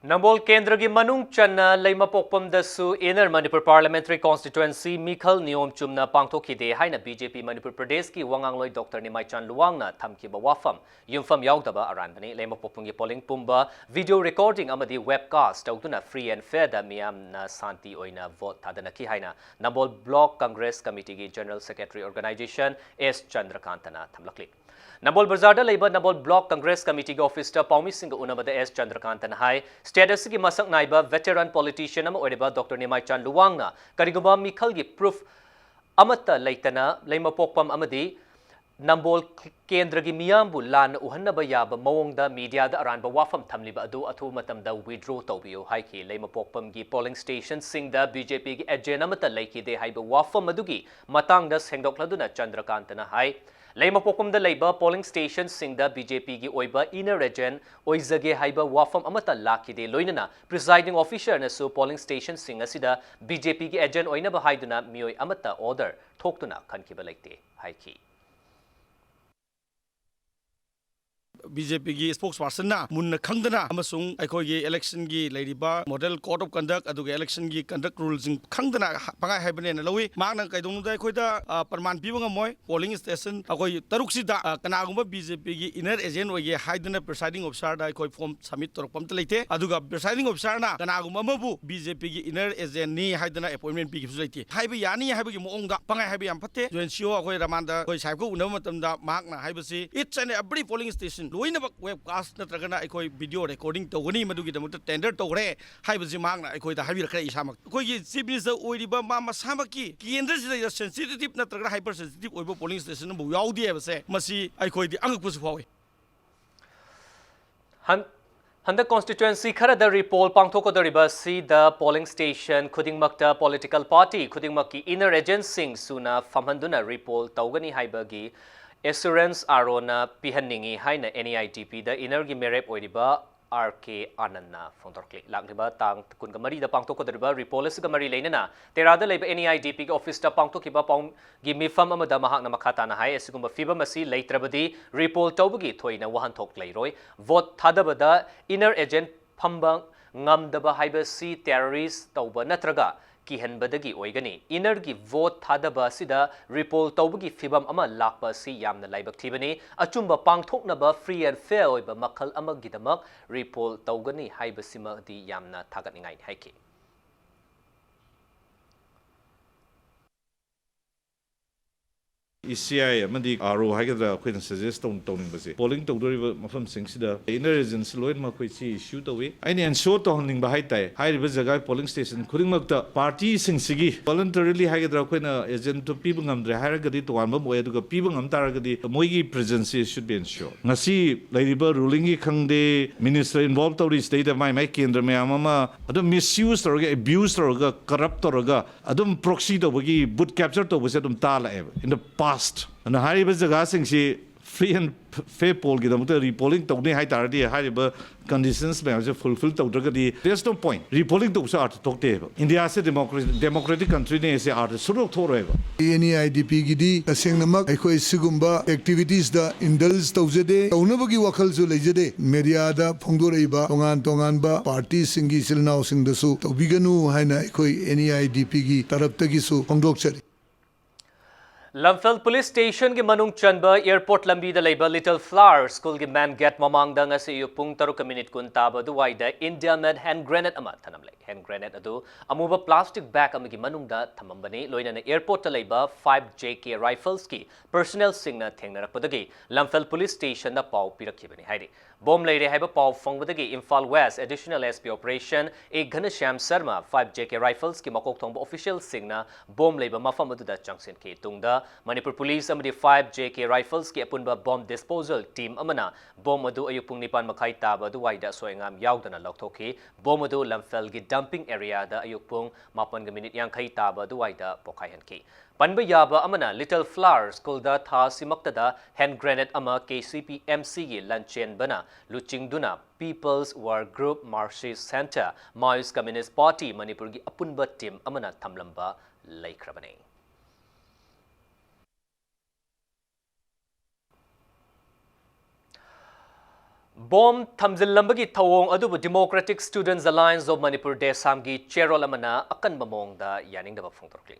ꯅꯝꯕꯣꯜ ꯀꯦꯟꯗ꯭ꯔꯒꯤ ꯃꯅꯨꯡ ꯆꯟꯅ ꯂꯩꯃꯄꯣꯛꯄꯝꯗꯁꯨ Inner Manipur Parliamentary Constituency ꯃꯤꯈꯜ ꯅꯤꯌꯣꯝ ꯆꯨꯝꯅ ꯄꯥꯡꯊꯣꯛꯈꯤꯗꯦ ꯍꯥꯏꯅ B J P ꯃꯅꯤꯄꯨꯔ ꯄ꯭ꯔꯗꯦꯁꯀꯤ ꯋꯥ ꯉꯥꯡꯂꯣꯏ ꯗꯣꯛꯇꯔ ꯅꯤꯃꯥꯏꯆꯥꯟ ꯂꯨꯋꯥꯡꯅ ꯊꯝꯈꯤꯕ ꯋꯥꯐꯝ ꯌꯨꯝꯐꯝ ꯌꯥꯎꯗꯕ ꯑꯔꯥꯟꯕꯅꯤ꯫ ꯂꯩꯃꯄꯣꯛꯄꯝꯒꯤ ꯄꯣꯂꯤꯡ ꯄꯨꯝꯕ video recording ꯑꯃꯗꯤ webcast ꯇꯧꯗꯨꯅ free and fair ꯗ ꯃꯤꯌꯥꯝꯅ ꯁꯥꯟꯇꯤ ꯑꯣꯏꯅ ꯚꯣꯠ ꯊꯥꯗꯅꯈꯤ ꯍꯥꯏꯅ ꯅꯝꯕꯣꯜ ꯕ꯭ꯂꯣꯛ ꯀꯪꯒ꯭ꯔꯦꯁ ꯀꯃꯤꯇꯤꯒꯤ ꯖꯦꯅꯔꯦꯜ ꯁꯦꯀ꯭ꯔꯦꯇꯔꯤ ꯑꯣꯔꯒꯅꯥꯏꯖꯦꯁꯟ ꯑꯦꯁ ꯆꯟꯗ꯭ꯔꯀꯥꯟꯇꯅ ꯊꯝꯂꯛꯂꯤ꯫ ꯅꯝꯕꯣꯜ ꯕꯖꯥꯔꯗ ꯂꯩꯕ ꯅꯝꯕꯣꯜ ꯕ꯭ꯂꯣꯛ ꯀꯪꯒ꯭ꯔꯦꯁ ꯀꯃꯤꯇꯤꯒꯤ ꯑꯣꯐꯤꯁꯇ ꯄꯥꯎꯃꯤꯁꯤꯡꯒ ꯎꯅꯕꯗ ꯑꯦꯁ ꯆꯟꯗ꯭ꯔꯀꯥꯟꯇꯅ ꯍꯥꯏ, ꯁ꯭ꯇꯦꯠ ꯑꯁꯤꯒꯤ ꯃꯁꯛ ꯅꯥꯏꯕ veteran politician ꯑꯃ ꯑꯣꯏꯔꯤꯕ ꯗꯣꯛꯇꯔ ꯅꯤꯃꯥꯏꯆꯥꯟ ꯂꯨꯋꯥꯡꯅ ꯀꯔꯤꯒꯨꯝꯕ ꯃꯤꯈꯜꯒꯤ proof ꯑꯃꯠꯇ ꯂꯩꯇꯅ ꯂꯩꯃꯄꯣꯛꯄꯝ ꯑꯃꯗꯤ ꯅꯝꯕꯣꯜ ꯀꯦꯟꯗ꯭ꯔꯒꯤ ꯃꯤꯌꯥꯝꯕꯨ ꯂꯥꯟꯅ ꯎꯍꯟꯅꯕ ꯌꯥꯕ ꯃꯑꯣꯡꯗ ꯃꯤꯗꯤꯌꯥꯗ ꯑꯔꯥꯟꯕ ꯋꯥꯐꯝ ꯊꯝꯂꯤꯕ ꯑꯗꯨ ꯑꯊꯨꯕ ꯃꯇꯝꯗ withdraw ꯇꯧꯕꯤꯌꯨ ꯍꯥꯏꯈꯤ꯫ ꯂꯩꯃꯄꯣꯛꯄꯝꯒꯤ polling stationꯁꯤꯡꯗ BJPꯒꯤ agent ꯑꯃꯠꯇ ꯂꯩꯈꯤꯗꯦ ꯍꯥꯏꯕ ꯋꯥꯐꯝ ꯑꯗꯨꯒꯤ ꯃꯇꯥꯡꯗ ꯁꯦꯡꯗꯣꯛꯂꯗꯨꯅ ꯆꯟꯗ꯭ꯔꯀꯥꯟꯇꯅ ꯍꯥꯏ, ꯂꯩꯃꯄꯣꯛꯄꯝꯗ ꯂꯩꯕ polling stationꯁꯤꯡꯗ BJPꯒꯤ ꯑꯣꯏꯕ inner agent ꯑꯣꯏꯖꯒꯦ ꯍꯥꯏꯕ ꯋꯥꯐꯝ ꯑꯃꯠꯇ ꯂꯥꯛꯈꯤꯗꯦ꯫ ꯂꯣꯏꯅꯅ presiding officerꯅꯁꯨ polling stationꯁꯤꯡ ꯑꯁꯤꯗ BJPꯒꯤ agent ꯑꯣꯏꯅꯕ ꯍꯥꯏꯗꯨꯅ ꯃꯤꯑꯣꯏ ꯑꯃꯠꯇ order ꯊꯣꯛꯇꯨꯅ ꯈꯟꯈꯤꯕ ꯂꯩꯇꯦ ꯍꯥꯏꯈꯤ꯫ BJPꯒꯤ spokespersonꯅ ꯃꯨꯟꯅ ꯈꯪꯗꯅ ꯑꯃꯁꯨꯡ ꯑꯩꯈꯣꯏꯒꯤ electionꯒꯤ ꯂꯩꯔꯤꯕ model code of conduct ꯑꯗꯨꯒ electionꯒꯤ conduct ruleꯁꯤꯡ ꯈꯪꯗꯅ ꯄꯪꯍꯥꯏ ꯍꯥꯏꯕꯅꯦꯅ ꯂꯧꯏ꯫ ꯃꯍꯥꯛꯅ ꯀꯩꯗꯧꯅꯨꯡꯗ ꯑꯩꯈꯣꯏꯗ, ꯑ, ꯄ꯭ꯔꯃꯥꯟ ꯄꯤꯕ ꯉꯝꯃꯣꯏ꯫ Polling station ꯑꯩꯈꯣꯏ ꯇꯔꯨꯛꯁꯤꯗ, ꯑ, ꯀꯅꯥꯒꯨꯝꯕ BJPꯒꯤ inner agent ꯑꯣꯏꯒꯦ ꯍꯥꯏꯗꯨꯅ presiding officerꯗ ꯑꯩꯈꯣꯏ form submit ꯇꯧꯔꯛꯄ ꯑꯝꯇ ꯂꯩꯇꯦ꯫ ꯑꯗꯨꯒ presiding officerꯅ ꯀꯅꯥꯒꯨꯝꯕ ꯑꯃꯕꯨ BJPꯒꯤ inner agentꯅꯤ ꯍꯥꯏꯗꯅ appointment ꯄꯤꯈꯤꯕꯁꯨ ꯂꯩꯇꯦ꯫ ꯍꯥꯏꯕ ꯌꯥꯅꯤ ꯍꯥꯏꯕꯒꯤ ꯃꯑꯣꯡꯗ ꯄꯪꯍꯥꯏ ꯍꯥꯏꯕ ꯌꯥꯝ ꯐꯠꯇꯦ꯫ UNCO ꯑꯩꯈꯣꯏ ꯔꯃꯥꯟꯗ ꯑꯩꯈꯣꯏ ꯁꯥꯍꯦꯕꯀ ꯎꯅꯕ ꯃꯇꯝꯗ ꯃꯍꯥꯛꯅ ꯍꯥꯏꯕꯁꯤ each and every polling station ꯂꯣꯏꯅꯃꯛ webcast ꯅꯠꯇ꯭ꯔꯒꯅ ꯑꯩꯈꯣꯏ video recording ꯇꯧꯒꯅꯤ, ꯃꯗꯨꯒꯤꯗꯃꯛꯇ tender ꯇꯧꯈ꯭ꯔꯦ ꯍꯥꯏꯕꯁꯤ ꯃꯍꯥꯛꯅ ꯑꯩꯈꯣꯏꯗ ꯍꯥꯏꯕꯤꯔꯛꯈ꯭ꯔꯦ꯫ ꯏꯁꯥꯃꯛ ꯑꯩꯈꯣꯏꯒꯤ Chief Minister ꯑꯣꯏꯔꯤꯕ ꯃꯥ ꯃꯁꯥꯃꯛꯀꯤ ꯀꯦꯟꯗ꯭ꯔꯁꯤꯗ sensitive ꯅꯠꯇ꯭ꯔꯒꯅ hyper sensitive ꯑꯣꯏꯕ polling station ꯑꯃꯐꯥꯎ ꯌꯥꯎꯗꯦ ꯍꯥꯏꯕꯁꯦ ꯃꯁꯤ ꯑꯩꯈꯣꯏꯗꯤ ꯑꯉꯛꯄꯁꯨ ꯐꯥꯎꯏ꯫ ꯍꯟ-, ꯍꯟꯗꯛ constituency ꯈꯔꯗ repoll ꯄꯥꯡꯊꯣꯛꯀꯗꯧꯔꯤꯕ ꯑꯁꯤꯗ polling station ꯈꯨꯗꯤꯡꯃꯛꯇ political party ꯈꯨꯗꯤꯡꯃꯛꯀꯤ inner agentꯁꯤꯡ ꯁꯨꯅ ꯐꯝꯍꯟꯗꯨꯅ repoll ꯇꯧꯒꯅꯤ ꯍꯥꯏꯕꯒꯤ assurance ꯑꯥꯔꯣꯅ ꯄꯤꯍꯟꯅꯤꯡꯏ ꯍꯥꯏꯅ NEITPꯗ innerꯒꯤ ꯃꯤꯔꯦꯞ ꯑꯣꯏꯔꯤꯕ RK ꯑꯥꯅꯟꯅ ꯐꯣꯡꯗꯣꯔꯛꯂꯤ꯫ ꯂꯥꯛꯂꯤꯕ ꯇꯥꯡ ꯀꯨꯟꯒ ꯃꯔꯤꯗ ꯄꯥꯡꯊꯣꯛꯀꯗꯧꯔꯤꯕ repoll ꯑꯁꯤꯒ ꯃꯔꯤ ꯂꯩꯅꯅ ꯇꯦꯔꯥꯗ ꯂꯩꯕ NEITPꯒꯤ officeꯇ ꯄꯥꯡꯊꯣꯛꯈꯤꯕ ꯄꯥꯎ ꯒꯤ ꯃꯤꯐꯝ ꯑꯃꯗ ꯃꯍꯥꯛꯅ ꯃꯈꯥ ꯇꯥꯅ ꯍꯥꯏ, ꯑꯁꯤꯒꯨꯝꯕ ꯐꯤꯚꯝ ꯑꯁꯤ ꯂꯩꯇ꯭ꯔꯕꯗꯤ repoll ꯇꯧꯕꯒꯤ ꯊꯣꯏꯅ ꯋꯥꯍꯟꯊꯣꯛ ꯂꯩꯔꯣꯏ꯫ Vote ꯊꯥꯗꯕꯗ inner agent ꯐꯝꯕ ꯉꯝꯗꯕ ꯍꯥꯏꯕꯁꯤ terrorist ꯇꯧꯕ ꯅꯠꯇ꯭ꯔꯒ ꯀꯤꯍꯟꯕꯗꯒꯤ ꯑꯣꯏꯒꯅꯤ꯫ Innerꯒꯤ vote ꯊꯥꯗꯕ ꯑꯁꯤꯗ repoll ꯇꯧꯕꯒꯤ ꯐꯤꯚꯝ ꯑꯃ ꯂꯥꯛꯄ ꯑꯁꯤ ꯌꯥꯝꯅ ꯂꯥꯏꯕꯛ ꯊꯤꯕꯅꯤ꯫ ꯑꯆꯨꯝꯕ ꯄꯥꯡꯊꯣꯛꯅꯕ free and fair ꯑꯣꯏꯕ ꯃꯈꯜ ꯑꯃꯒꯤꯗꯃꯛ repoll ꯇꯧꯒꯅꯤ ꯍꯥꯏꯕꯁꯤꯃꯗꯤ ꯌꯥꯝꯅ ꯊꯥꯒꯠꯅꯤꯡꯉꯥꯏꯅꯤ ꯍꯥꯏꯈꯤ꯫ ꯏ ꯁꯤ ꯑꯥꯏ ꯑꯃꯗꯤ ꯑꯥꯔ ꯑꯣ ꯍꯥꯏꯒꯗ꯭ꯔꯥ, ꯑꯩꯈꯣꯏꯅ ꯁꯖꯦꯁ ꯇꯧ ꯇꯧꯅꯤꯡꯕꯁꯦ, ꯄꯣꯂꯤꯡ ꯇꯧꯗꯣꯔꯤꯕ ꯃꯐꯝꯁꯤꯡꯁꯤꯗ ꯏꯟꯅꯔ ꯑꯦꯖꯦꯟꯁꯤ ꯂꯣꯏꯅꯃꯛ ꯑꯩꯈꯣꯏ ꯁꯤ ꯏꯁꯨ ꯇꯧꯏ꯫ ꯑꯩꯅ ꯑꯦꯟꯁꯤꯌꯣꯔ ꯇꯧꯍꯟꯅꯤꯡꯕ ꯍꯥꯏ ꯇꯥꯏ, ꯍꯥꯏꯔꯤꯕ ꯖꯒꯥ ꯄꯣꯂꯤꯡ ꯁ꯭ꯇꯦꯁꯟ ꯈꯨꯗꯤꯡꯃꯛꯇ ꯄꯥꯔꯇꯤꯁꯤꯡꯁꯤꯒꯤ ꯚꯣꯂꯟꯇꯔꯤꯂꯤ ꯍꯥꯏꯒꯗ꯭ꯔꯥ, ꯑꯩꯈꯣꯏꯅ ꯑꯦꯖꯦꯟꯠꯇꯣ ꯄꯤꯕ ꯉꯝꯗ꯭ꯔꯦ ꯍꯥꯏꯔꯒꯗꯤ ꯇꯣꯉꯥꯟꯕ ꯑꯃ ꯑꯣꯏ, ꯑꯗꯨꯒ ꯄꯤꯕ ꯉꯝ ꯇꯥꯔꯒꯗꯤ ꯃꯣꯏꯒꯤ ꯄ꯭ꯔꯦꯖꯦꯟꯁꯤ ꯁꯨꯗ ꯕꯤ ꯑꯦꯟꯁꯤꯌꯣꯔ꯫ ꯉꯁꯤ ꯂꯩꯔꯤꯕ ꯔꯨꯂꯤꯡꯒꯤ ꯈꯪꯗꯦ, ꯃꯤꯅꯤꯁꯇꯔ ꯏꯟꯚꯣꯜꯕ ꯇꯧꯔꯤ ꯁꯤꯗꯩꯗ ꯃꯥꯏ ꯃꯥꯏ ꯀꯦꯟꯗ꯭ꯔ ꯃꯌꯥꯝ ꯑꯃ ꯑꯗꯨꯝ ꯃꯤꯁꯌꯨꯁ ꯇꯧꯔꯒ, ꯑꯦꯕ꯭ꯌꯨꯁ ꯇꯧꯔꯒ, ꯀꯔꯞ ꯇꯧꯔꯒ ꯑꯗꯨꯝ ꯄ꯭ꯔꯣꯛꯁꯤ ꯇꯧꯕꯒꯤ, ꯕꯨꯠ ꯀꯦꯞꯆꯔ ꯇꯧꯕꯁꯦ ꯑꯗꯨꯝ ꯇꯥ ꯂꯥꯛꯑꯦꯕ in the past꯫ ꯑꯗꯨꯅ ꯍꯥꯏꯔꯤꯕ ꯖꯒꯥꯁꯤꯡꯁꯤ ꯐ꯭ꯔꯤ ꯑꯦꯟ ꯐꯦꯌꯔ ꯄꯣꯜꯒꯤꯗꯃꯛꯇ ꯔꯤꯄꯣꯂꯤꯡ ꯇꯧꯅꯤ ꯍꯥꯏ ꯇꯥꯔꯗꯤ, ꯍꯥꯏꯔꯤꯕ ꯀꯟꯗꯤꯁꯟꯁ ꯃꯌꯥꯝꯁꯦ ꯐꯨꯜꯐꯤꯜ ꯇꯧꯗ꯭ꯔꯒꯗꯤ there's no point꯫ ꯔꯤꯄꯣꯂꯤꯡ ꯇꯧꯕꯁꯨ ꯑꯥꯔꯊ ꯊꯣꯛꯇꯦꯕ꯫ ꯏꯟꯗꯤꯌꯥꯁꯦ ꯗꯦꯃꯣꯀ꯭ꯔꯦ-, ꯗꯦꯃꯣꯀ꯭ꯔꯦꯇꯤꯛ ꯀꯟꯇ꯭ꯔꯤꯅꯦ ꯍꯥꯏꯁꯦ ꯑꯥꯔꯊ ꯁꯨꯡꯊꯣꯛ ꯊꯣꯛꯑꯔꯣꯏꯕ꯫ ꯑꯦꯟ ꯏ ꯑꯥꯏ ꯗꯤ ꯄꯤꯒꯤꯗꯤ ꯇꯁꯦꯡꯅꯃꯛ ꯑꯩꯈꯣꯏ ꯁꯤꯒꯨꯝꯕ ꯑꯦꯛꯇꯤꯚꯤꯇꯤꯁꯇ ꯏꯟꯗꯜꯖ ꯇꯧꯖꯗꯦ, ꯇꯧꯅꯕꯒꯤ ꯋꯥꯈꯜꯁꯨ ꯂꯩꯖꯗꯦ꯫ ꯃꯦꯗꯤꯌꯥꯗ ꯐꯣꯡꯗꯣꯔꯛꯏꯕ ꯇꯣꯉꯥꯟ ꯇꯣꯉꯥꯟꯕ ꯄꯥꯔꯇꯤꯁꯤꯡꯒꯤ ꯏꯆꯤꯜ ꯏꯅꯥꯎꯁꯤꯡꯗꯁꯨ ꯇꯧꯕꯤꯒꯅꯨ ꯍꯥꯏꯅ ꯑꯩꯈꯣꯏ ꯑꯦꯟ ꯏ ꯑꯥꯏ ꯗꯤ ꯄꯤꯒꯤ ꯇꯔꯞꯇꯒꯤꯁꯨ ꯐꯣꯡꯗꯣꯛꯆꯔꯤ꯫ ꯂꯝꯐꯦꯜ ꯄꯨꯂꯤꯁ ꯁ꯭ꯇꯦꯁꯟꯒꯤ ꯃꯅꯨꯡ ꯆꯟꯕ ꯑꯦꯌꯔꯄꯣꯔꯠ ꯂꯝꯕꯤꯗ ꯂꯩꯕ ꯂꯤꯇꯜ ꯐ꯭ꯂꯥꯋꯔ ꯁ꯭ꯀꯨꯜꯒꯤ ꯃꯦꯟ ꯒꯦꯠ ꯃꯃꯥꯡꯗ ꯉꯁꯤ ꯑꯌꯨꯛ ꯄꯨꯡ ꯇꯔꯨꯛꯀ ꯃꯤꯅꯤꯠ ꯀꯨꯟ ꯇꯥꯕ ꯑꯗꯨꯋꯥꯏꯗ ꯏꯟꯗꯤꯌꯥ ꯃꯦꯗ ꯍꯦꯟ ꯒ꯭ꯔꯦꯅꯦꯗ ꯑꯃ ꯊꯅꯝꯂꯦ꯫ ꯍꯦꯟ ꯒ꯭ꯔꯦꯅꯦꯗ ꯑꯗꯨ ꯑꯃꯨꯕ ꯄ꯭ꯂꯥꯁꯇꯤꯛ ꯕꯦꯒ ꯑꯃꯒꯤ ꯃꯅꯨꯡꯗ ꯊꯝꯃꯝꯕꯅꯤ꯫ ꯂꯣꯏꯅꯅ ꯑꯦꯌꯔꯄꯣꯔꯠꯇ ꯂꯩꯕ ꯐꯥꯏꯚ ꯖꯦ ꯀꯦ ꯔꯥꯏꯐꯜꯁꯀꯤ ꯄꯔꯁꯣꯅꯦꯜꯁꯤꯡꯅ ꯊꯦꯡꯅꯔꯛꯄꯗꯒꯤ ꯂꯝꯐꯦꯜ ꯄꯨꯂꯤꯁ ꯁ꯭ꯇꯦꯁꯟꯗ ꯄꯥꯎ ꯄꯤꯔꯛꯈꯤꯕꯅꯤ ꯍꯥꯏꯔꯤ꯫ ꯕꯣꯝ ꯂꯩꯔꯦ ꯍꯥꯏꯕ ꯄꯥꯎ ꯐꯪꯕꯗꯒꯤ Imphal west additional S P operation A Ghanashyam Sharma, five J K ꯔꯥꯏꯐꯜꯁꯀꯤ ꯃꯀꯣꯛ ꯊꯣꯡꯕ ꯑꯣꯐꯤꯁꯤꯌꯦꯜꯁꯤꯡꯅ ꯕꯣꯝ ꯂꯩꯕ ꯃꯐꯝ ꯑꯗꯨꯗ ꯆꯪꯁꯤꯟꯈꯤ꯫ ꯇꯨꯡꯗ ꯃꯅꯤꯄꯨꯔ ꯄꯨꯂꯤꯁ ꯑꯃꯗꯤ ꯐꯥꯏꯚ ꯖꯦ ꯀꯦ ꯔꯥꯏꯐꯜꯁꯀꯤ ꯑꯄꯨꯟꯕ ꯕꯣꯝ ꯗꯤꯁꯄꯣꯖꯦꯜ ꯇꯤꯝ ꯑꯃꯅ ꯕꯣꯝ ꯑꯗꯨ ꯑꯌꯨꯛ ꯄꯨꯡ ꯅꯤꯄꯥꯟ ꯃꯈꯥꯏ ꯇꯥꯕ ꯑꯗꯨꯋꯥꯏꯗ ꯑꯁꯣꯏ ꯑꯉꯥꯝ ꯌꯥꯎꯗꯅ ꯂꯧꯊꯣꯛꯈꯤ꯫ ꯕꯣꯝ ꯑꯗꯨ ꯂꯝꯐꯦꯜꯒꯤ ꯗꯝꯄꯤꯡ ꯑꯦꯔꯤꯌꯥꯗ ꯑꯌꯨꯛ ꯄꯨꯡ ꯃꯥꯄꯟꯒ ꯃꯤꯅꯤꯠ ꯌꯥꯡꯈꯩ ꯇꯥꯕ ꯑꯗꯨꯋꯥꯏꯗ ꯄꯣꯈꯥꯏꯍꯟꯈꯤ꯫ ꯄꯟꯕ ꯌꯥꯕ ꯑꯃꯅ, ꯂꯤꯇꯜ ꯐ꯭ꯂꯥꯋꯔ ꯁ꯭ꯀꯨꯜꯗ ꯊꯥ ꯑꯁꯤꯃꯛꯇꯗ ꯍꯦꯟ ꯒ꯭ꯔꯦꯅꯦꯗ ꯑꯃ ꯀꯦ ꯁꯤ ꯄꯤ ꯑꯦꯝ ꯁꯤꯒꯤ ꯂꯟꯆꯦꯟꯕꯅ ꯂꯨꯆꯤꯡꯗꯨꯅ People's War Group, Marxist Centre, Maoist Communist Party ꯃꯅꯤꯄꯨꯔꯒꯤ ꯑꯄꯨꯟꯕ ꯇꯤꯝ ꯑꯃꯅ ꯊꯝꯂꯝꯕ ꯂꯩꯈ꯭ꯔꯕꯅꯤ꯫ ꯕꯣꯝ ꯊꯝꯖꯤꯜꯂꯝꯕꯒꯤ ꯊꯧꯑꯣꯡ ꯑꯗꯨꯕꯨ Democratic Students Alliance of Manipur, ꯗꯦꯁꯥꯝꯒꯤ ꯆꯦꯔꯣꯜ ꯑꯃꯅ ꯑꯀꯟꯕ ꯃꯑꯣꯡꯗ ꯌꯥꯅꯤꯡꯗꯕ ꯐꯣꯡꯗꯣꯔꯛꯂꯤ꯫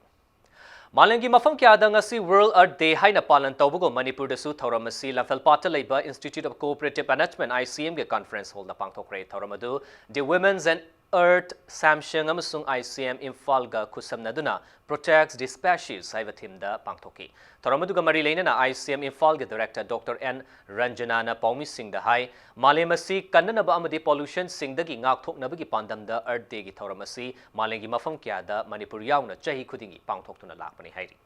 ꯃꯥꯂꯦꯝꯒꯤ ꯃꯐꯝ ꯀꯌꯥꯗ ꯉꯁꯤ World Earth Day ꯍꯥꯏꯅ ꯄꯥꯂꯟ ꯇꯧꯕꯒꯨꯝ, ꯃꯅꯤꯄꯨꯔꯗꯁꯨ ꯊꯧꯔꯝ ꯑꯁꯤ ꯂꯝꯐꯦꯜꯄꯥꯠꯇ ꯂꯩꯕ Institute of Cooperative Management, I C M ꯒꯤ conference hall ꯗ ꯄꯥꯡꯊꯣꯛꯈ꯭ꯔꯦ꯫ ꯊꯧꯔꯝ ꯑꯗꯨ The Women's and Earth, Samsung ꯑꯃꯁꯨꯡ I C M ꯏꯝꯐꯥꯜꯒ ꯈꯨꯠꯁꯝꯅꯗꯨꯅ Protect the Species ꯍꯥꯏꯕ ꯊꯤꯝꯗ ꯄꯥꯡꯊꯣꯛꯈꯤ꯫ ꯊꯧꯔꯝ ꯑꯗꯨꯒ ꯃꯔꯤ ꯂꯩꯅꯅ I C M ꯏꯝꯐꯥꯜꯒꯤ ꯗꯥꯏꯔꯦꯛꯇꯔ ꯗꯣꯛꯇꯔ ꯑꯦꯟ ꯔꯟꯖꯅꯥꯅ ꯄꯥꯎꯃꯤꯁꯤꯡꯗ ꯍꯥꯏ, ꯃꯥꯂꯦꯝ ꯑꯁꯤ ꯀꯟꯅꯅꯕ ꯑꯃꯗꯤ ꯄꯣꯂꯨꯁꯟꯁꯤꯡꯗꯒꯤ ꯉꯥꯛꯊꯣꯛꯅꯕꯒꯤ ꯄꯥꯟꯗꯝꯗ Earth Dayꯒꯤ ꯊꯧꯔꯝ ꯑꯁꯤ ꯃꯥꯂꯦꯝꯒꯤ ꯃꯐꯝ ꯀꯌꯥꯗ ꯃꯅꯤꯄꯨꯔ ꯌꯥꯎꯅ ꯆꯍꯤ ꯈꯨꯗꯤꯡꯒꯤ ꯄꯥꯡꯊꯣꯛꯇꯨꯅ ꯂꯥꯛꯄꯅꯤ ꯍꯥꯏꯔꯤ꯫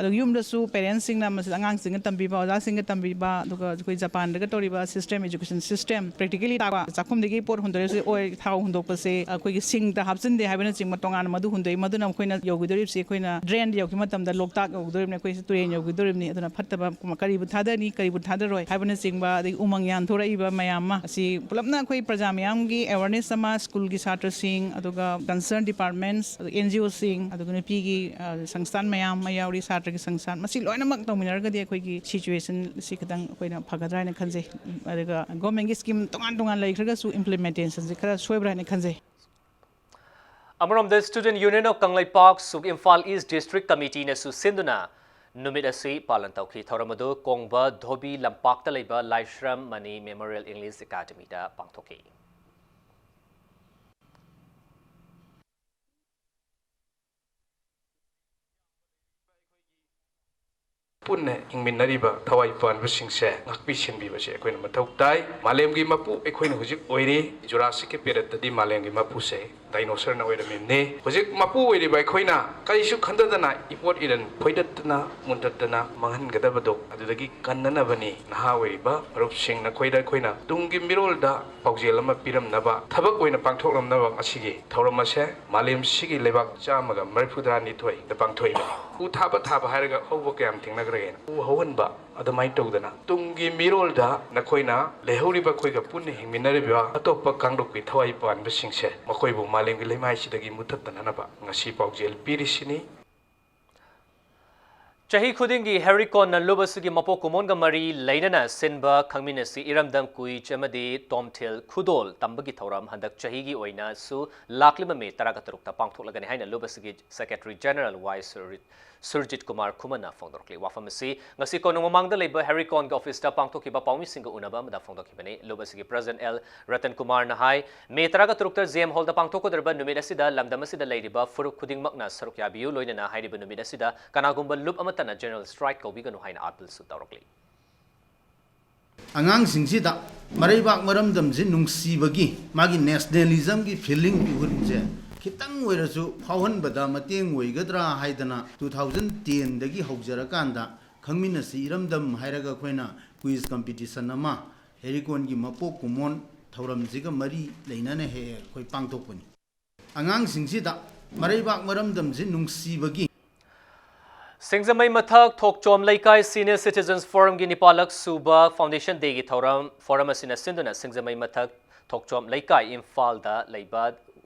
ꯑꯗꯨꯒ ꯌꯨꯝꯗꯁꯨ ꯄꯦꯔꯦꯟꯁꯁꯤꯡꯅ ꯃꯁꯤꯗ ꯑꯉꯥꯡꯁꯤꯡꯅ ꯇꯝꯕꯤꯕ, ꯑꯣꯖꯥꯁꯤꯡꯒ ꯇꯝꯕꯤꯕ, ꯑꯗꯨꯒ ꯑꯩꯈꯣꯏ ꯖꯄꯥꯟꯗꯒ ꯇꯧꯔꯤꯕ system, education system, practically ꯇꯥꯛꯄ, ꯆꯥꯛꯈꯨꯝꯗꯒꯤ ꯄꯣꯠ ꯍꯨꯟꯗꯣꯛꯏꯁꯦ, ꯑꯣꯏ ꯊꯥꯎ ꯍꯨꯟꯗꯣꯛꯄꯁꯦ ꯑꯩꯈꯣꯏꯒꯤ ꯁꯤꯡꯗ ꯍꯥꯞꯆꯤꯟꯗꯦ ꯍꯥꯏꯕꯅꯆꯤꯡꯕ ꯇꯣꯉꯥꯟꯅ ꯃꯗꯨ ꯍꯨꯟꯗꯣꯛꯏ꯫ ꯃꯗꯨꯅ ꯑꯩꯈꯣꯏꯅ ꯌꯧꯈꯤꯗꯣꯔꯤꯕꯁꯤ, ꯑꯩꯈꯣꯏꯅ drainꯗ ꯌꯧꯈꯤꯕ ꯃꯇꯝꯗ ꯂꯣꯛꯇꯥꯛ ꯌꯧꯈꯤꯗꯣꯔꯤꯕꯅꯤ, ꯑꯩꯈꯣꯏꯁꯤ ꯇꯨꯔꯦꯟ ꯌꯧꯈꯤꯗꯣꯔꯤꯕꯅꯤ꯫ ꯑꯗꯨꯅ ꯐꯠꯇꯕ ꯀꯔꯤꯕꯨ ꯊꯥꯗꯅꯤ, ꯀꯔꯤꯕꯨ ꯊꯥꯗꯔꯣꯏ ꯍꯥꯏꯕꯅꯆꯤꯡꯕ, ꯑꯗꯒꯤ ꯎꯃꯪ ꯌꯥꯟꯊꯣꯔꯛꯏꯕ ꯃꯌꯥꯝ ꯑꯃ, ꯑꯁꯤ ꯄꯨꯂꯞꯅ ꯑꯩꯈꯣꯏ ꯄ꯭ꯔꯖꯥ ꯃꯌꯥꯝꯒꯤ awareness ꯑꯃ, ꯁ꯭ꯀꯨꯜꯒꯤ ꯁꯥꯇ꯭ꯔꯁꯤꯡ, ꯑꯗꯨꯒ concern departments, ꯑꯗꯨꯒ N G Oꯁꯤꯡ, ꯑꯗꯨꯒ ꯅꯨꯄꯤꯒꯤ, ꯑ, ꯁꯪꯁꯊꯥꯟ ꯃꯌꯥꯝ ꯑꯃ ꯌꯥꯎꯔꯤ, ꯁꯥꯇ꯭ꯔꯒꯤ ꯁꯪꯁꯊꯥꯟ, ꯃꯁꯤ ꯂꯣꯏꯅꯃꯛ ꯇꯧꯃꯤꯟꯅꯔꯒꯗꯤ ꯑꯩꯈꯣꯏꯒꯤ situation ꯑꯁꯤ ꯈꯤꯇꯪ ꯑꯩꯈꯣꯏꯅ ꯐꯒꯗ꯭ꯔꯥ ꯍꯥꯏꯅ ꯈꯟꯖꯩ꯫ ꯑꯗꯨꯒ governmentꯀꯤ scheme ꯇꯣꯉꯥꯟ ꯇꯣꯉꯥꯟ ꯂꯩꯈ꯭ꯔꯒꯁꯨ implementationꯁꯦ ꯈꯔ ꯁꯣꯏꯕ꯭ꯔꯥ ꯍꯥꯏꯅ ꯈꯟꯖꯩ꯫ ꯑꯃꯔꯣꯝꯗ, Student Union of ꯀꯪꯂꯩꯄꯥꯛ ꯁꯨꯛ ꯏꯝꯐꯥꯜ ꯏꯁ ꯗꯤꯁꯇ꯭ꯔꯤꯛ ꯀꯃꯤꯇꯤꯅꯁꯨ ꯁꯤꯟꯗꯨꯅ ꯅꯨꯃꯤꯠ ꯑꯁꯤ ꯄꯥꯂꯟ ꯇꯧꯈꯤ꯫ ꯊꯧꯔꯝ ꯑꯗꯨ ꯀꯣꯡꯕ ꯙꯣꯕꯤ ꯂꯝꯄꯥꯛꯇ ꯂꯩꯕ ꯂꯥꯏꯁ꯭ꯔꯝ ꯃꯅꯤ ꯃꯦꯃꯣꯔꯤꯌꯦꯜ ꯏꯪꯂꯤꯁ ꯑꯦꯀꯥꯗꯃꯤꯗ ꯄꯥꯡꯊꯣꯛꯈꯤ꯫ ꯄꯨꯟꯅ ꯍꯤꯡꯃꯤꯟꯅꯔꯤꯕ ꯊꯋꯥꯏ ꯄꯥꯟꯕꯁꯤꯡꯁꯦ ꯉꯥꯛꯄꯤ ꯁꯦꯟꯕꯤꯕꯁꯦ ꯑꯩꯈꯣꯏꯅ ꯃꯊꯧ ꯇꯥꯏ꯫ ꯃꯥꯂꯦꯝꯒꯤ ꯃꯄꯨ ꯑꯩꯈꯣꯏꯅ ꯍꯧꯖꯤꯛ ꯑꯣꯏꯔꯤ꯫ ꯖꯨꯔꯥꯁꯤꯛꯀꯤ ꯄꯦꯔꯠꯇꯗꯤ ꯃꯥꯂꯦꯝꯒꯤ ꯃꯄꯨꯁꯦ ꯗꯥꯏꯅꯣꯁꯔꯅ ꯑꯣꯏꯔꯝꯃꯤꯕꯅꯤ꯫ ꯍꯧꯖꯤꯛ ꯃꯄꯨ ꯑꯣꯏꯔꯤꯕ ꯑꯩꯈꯣꯏꯅ ꯀꯔꯤꯁꯨ ꯈꯟꯊꯗꯅ ꯏꯄꯣꯠ ꯏꯔꯟ ꯐꯣꯏꯗꯠꯇꯅ, ꯃꯨꯟꯗꯠꯇꯅ ꯃꯥꯡꯍꯟꯒꯗꯕꯗꯣ ꯑꯗꯨꯗꯒꯤ ꯀꯟꯅꯅꯕꯅꯤ꯫ ꯅꯍꯥ ꯑꯣꯏꯔꯤꯕ ꯃꯔꯨꯞꯁꯤꯡ, ꯅꯈꯣꯏꯗ ꯑꯩꯈꯣꯏꯅ ꯇꯨꯡꯒꯤ ꯃꯤꯔꯣꯜꯗ ꯄꯥꯎꯖꯦꯜ ꯑꯃ ꯄꯤꯔꯝꯅꯕ, ꯊꯕꯛ ꯑꯣꯏꯅ ꯄꯥꯡꯊꯣꯛꯂꯝꯅꯕ ꯉꯁꯤꯒꯤ ꯊꯧꯔꯝ ꯑꯁꯦ ꯃꯥꯂꯦꯝꯁꯤꯒꯤ ꯂꯩꯕꯥꯛ ꯆꯥꯝꯃꯒ ꯃꯔꯤꯐꯨꯇꯔꯥꯅꯤꯊꯣꯏꯗ ꯄꯥꯡꯊꯣꯛꯏꯕꯅꯤ꯫ ꯎ ꯊꯥꯕ ꯊꯥꯕ ꯍꯥꯏꯔꯒ ꯍꯧꯕ ꯀꯌꯥꯝ ꯊꯦꯡꯅꯈ꯭ꯔꯒꯦꯅ ꯎ ꯍꯧꯍꯟꯕ, ꯑꯗꯨꯃꯥꯏꯅ ꯇꯧꯗꯅ ꯇꯨꯡꯒꯤ ꯃꯤꯔꯣꯜꯗ ꯅꯈꯣꯏꯅ ꯂꯩꯍꯧꯔꯤꯕ ꯑꯩꯈꯣꯏꯒ ꯄꯨꯟꯅ ꯍꯤꯡꯃꯤꯟꯅꯔꯤꯕ ꯑꯇꯣꯞꯄ ꯀꯥꯡꯂꯨꯞꯀꯤ ꯊꯋꯥꯏ ꯄꯥꯟꯕꯁꯤꯡꯁꯦ, ꯃꯈꯣꯏꯕꯨ ꯃꯥꯂꯦꯝꯒꯤ ꯂꯩꯃꯥꯏꯁꯤꯗꯒꯤ ꯃꯨꯠꯊꯠꯇꯅꯅꯕ ꯉꯁꯤ ꯄꯥꯎꯖꯦꯜ ꯄꯤꯔꯤꯁꯤꯅꯤ꯫ ꯆꯍꯤ ꯈꯨꯗꯤꯡꯒꯤ ꯍꯦꯔꯤꯀꯣꯟꯅ ꯂꯨꯕꯁꯤꯒꯤ ꯃꯄꯣꯛ ꯀꯨꯝꯑꯣꯟꯒ ꯃꯔꯤ ꯂꯩꯅꯅ ꯁꯤꯟꯕ ꯈꯪꯃꯤꯟꯅꯁꯤ ꯏꯔꯝꯗꯝ ꯀꯨꯏꯆ ꯑꯃꯗꯤ ꯇꯣꯝꯊꯤꯜ ꯈꯨꯗꯣꯜ ꯇꯝꯕꯒꯤ ꯊꯧꯔꯝ ꯍꯟꯗꯛ ꯆꯍꯤꯒꯤ ꯑꯣꯏꯅꯁꯨ ꯂꯥꯛꯂꯤꯕ ꯃꯦ ꯇꯔꯥꯒ ꯇꯔꯨꯛꯇ ꯄꯥꯡꯊꯣꯛꯂꯒꯅꯤ ꯍꯥꯏꯅ ꯂꯨꯕꯁꯤꯒꯤ ꯁꯦꯀ꯭ꯔꯦꯇꯔꯤ ꯖꯦꯅꯔꯦꯜ ꯋꯥꯏ ꯁꯨꯔꯤ-, ꯁꯨꯔꯖꯤꯠ ꯀꯨꯃꯥꯔ ꯈꯨꯃꯟꯅ ꯐꯣꯡꯗꯣꯔꯛꯂꯤ꯫ ꯋꯥꯐꯝ ꯑꯁꯤ ꯉꯁꯤ ꯀꯣꯅꯨꯡ ꯃꯃꯥꯡꯗ ꯂꯩꯕ ꯍꯦꯔꯤꯀꯣꯟꯒꯤ ꯑꯣꯐꯤꯁꯇ ꯄꯥꯡꯊꯣꯛꯈꯤꯕ ꯄꯥꯎꯃꯤꯁꯤꯡꯒ ꯎꯅꯕ ꯑꯃꯗ ꯐꯣꯡꯗꯣꯛꯈꯤꯕꯅꯤ꯫ ꯂꯨꯞ ꯑꯁꯤꯒꯤ ꯄ꯭ꯔꯦꯁꯤꯗꯦꯟꯠ ꯑꯦꯜ ꯔꯇꯟ ꯀꯨꯃꯥꯔꯅ ꯍꯥꯏ, ꯃꯦ ꯇꯔꯥꯒ ꯇꯔꯨꯛꯇ ꯖꯦ ꯑꯦꯝ ꯍꯣꯜꯗ ꯄꯥꯡꯊꯣꯛꯀꯗꯧꯔꯤꯕ ꯅꯨꯃꯤꯠ ꯑꯁꯤꯗ ꯂꯝꯗꯝ ꯑꯁꯤꯗ ꯂꯩꯔꯤꯕ ꯐꯨꯔꯨꯞ ꯈꯨꯗꯤꯡꯃꯛꯅ ꯁꯔꯨꯛ ꯌꯥꯕꯤꯌꯨ, ꯂꯣꯏꯅꯅ ꯍꯥꯏꯔꯤꯕ ꯅꯨꯃꯤꯠ ꯑꯁꯤꯗ ꯀꯅꯥꯒꯨꯝꯕ ꯂꯨꯞ ꯑꯃꯠꯇꯅ ꯖꯦꯅꯔꯦꯜ ꯁ꯭ꯇ꯭ꯔꯥꯏꯛ ꯀꯧꯕꯤꯒꯅꯨ ꯍꯥꯏꯅ ꯑꯥꯄꯤꯜꯁꯨ ꯇꯧꯔꯛꯂꯤ꯫ ꯑꯉꯥꯡꯁꯤꯡꯁꯤꯗ ꯃꯔꯩꯕꯥꯛ ꯃꯔꯝꯗꯝꯁꯤ ꯅꯨꯡꯁꯤꯕꯒꯤ, ꯃꯥꯒꯤ ꯅꯦꯁꯅꯦꯂꯤꯖꯝꯒꯤ ꯐꯤꯂꯤꯡ ꯏꯍꯨꯟꯁꯦ ꯈꯤꯇꯪ ꯑꯣꯏꯔꯁꯨ ꯐꯥꯎꯍꯟꯕꯗ ꯃꯇꯦꯡ ꯑꯣꯏꯒꯗ꯭ꯔꯥ ꯍꯥꯏꯗꯅ, ꯇꯨ ꯊꯥꯎꯖꯟ ꯇꯦꯟꯗꯒꯤ ꯍꯧꯖꯔꯀꯥꯟꯗ ꯈꯪꯃꯤꯟꯅꯁꯤ ꯏꯔꯝꯗꯝ ꯍꯥꯏꯔꯒ ꯑꯩꯈꯣꯏꯅ ꯀ꯭ꯋꯤꯖ ꯀꯝꯄꯤꯇꯤꯁꯟ ꯑꯃ ꯍꯦꯔꯤꯀꯣꯟꯒꯤ ꯃꯄꯣꯛ ꯀꯨꯝꯑꯣꯟ ꯊꯧꯔꯝꯁꯤꯒ ꯃꯔꯤ ꯂꯩꯅꯅ ꯍꯦꯛ ꯍꯦꯛ ꯑꯩꯈꯣꯏ ꯄꯥꯡꯊꯣꯛꯄꯅꯤ꯫ ꯑꯉꯥꯡꯁꯤꯡꯁꯤꯗ ꯃꯔꯩꯕꯥꯛ ꯃꯔꯝꯗꯝꯁꯤ ꯅꯨꯡꯁꯤꯕꯒꯤ ꯁꯤꯡꯖꯃꯩ ꯃꯊꯛ ꯊꯣꯛꯆꯣꯝ ꯂꯩꯀꯥꯏ ꯁꯤꯅꯤꯌꯔ ꯁꯤꯇꯤꯖꯟꯁ ꯐꯣꯔꯝꯒꯤ ꯅꯤꯄꯥꯜꯂꯛ ꯁꯨꯕ ꯐꯥꯎꯟꯗꯦꯁꯟ ꯗꯦꯒꯤ ꯊꯧꯔꯝ, ꯐꯣꯔꯝ ꯑꯁꯤꯅ ꯁꯤꯟꯗꯨꯅ ꯁꯤꯡꯖꯃꯩ ꯃꯊꯛ ꯊꯣꯛꯆꯣꯝ ꯂꯩꯀꯥꯏ, ꯏꯝꯐꯥꯜꯗ ꯂꯩꯕ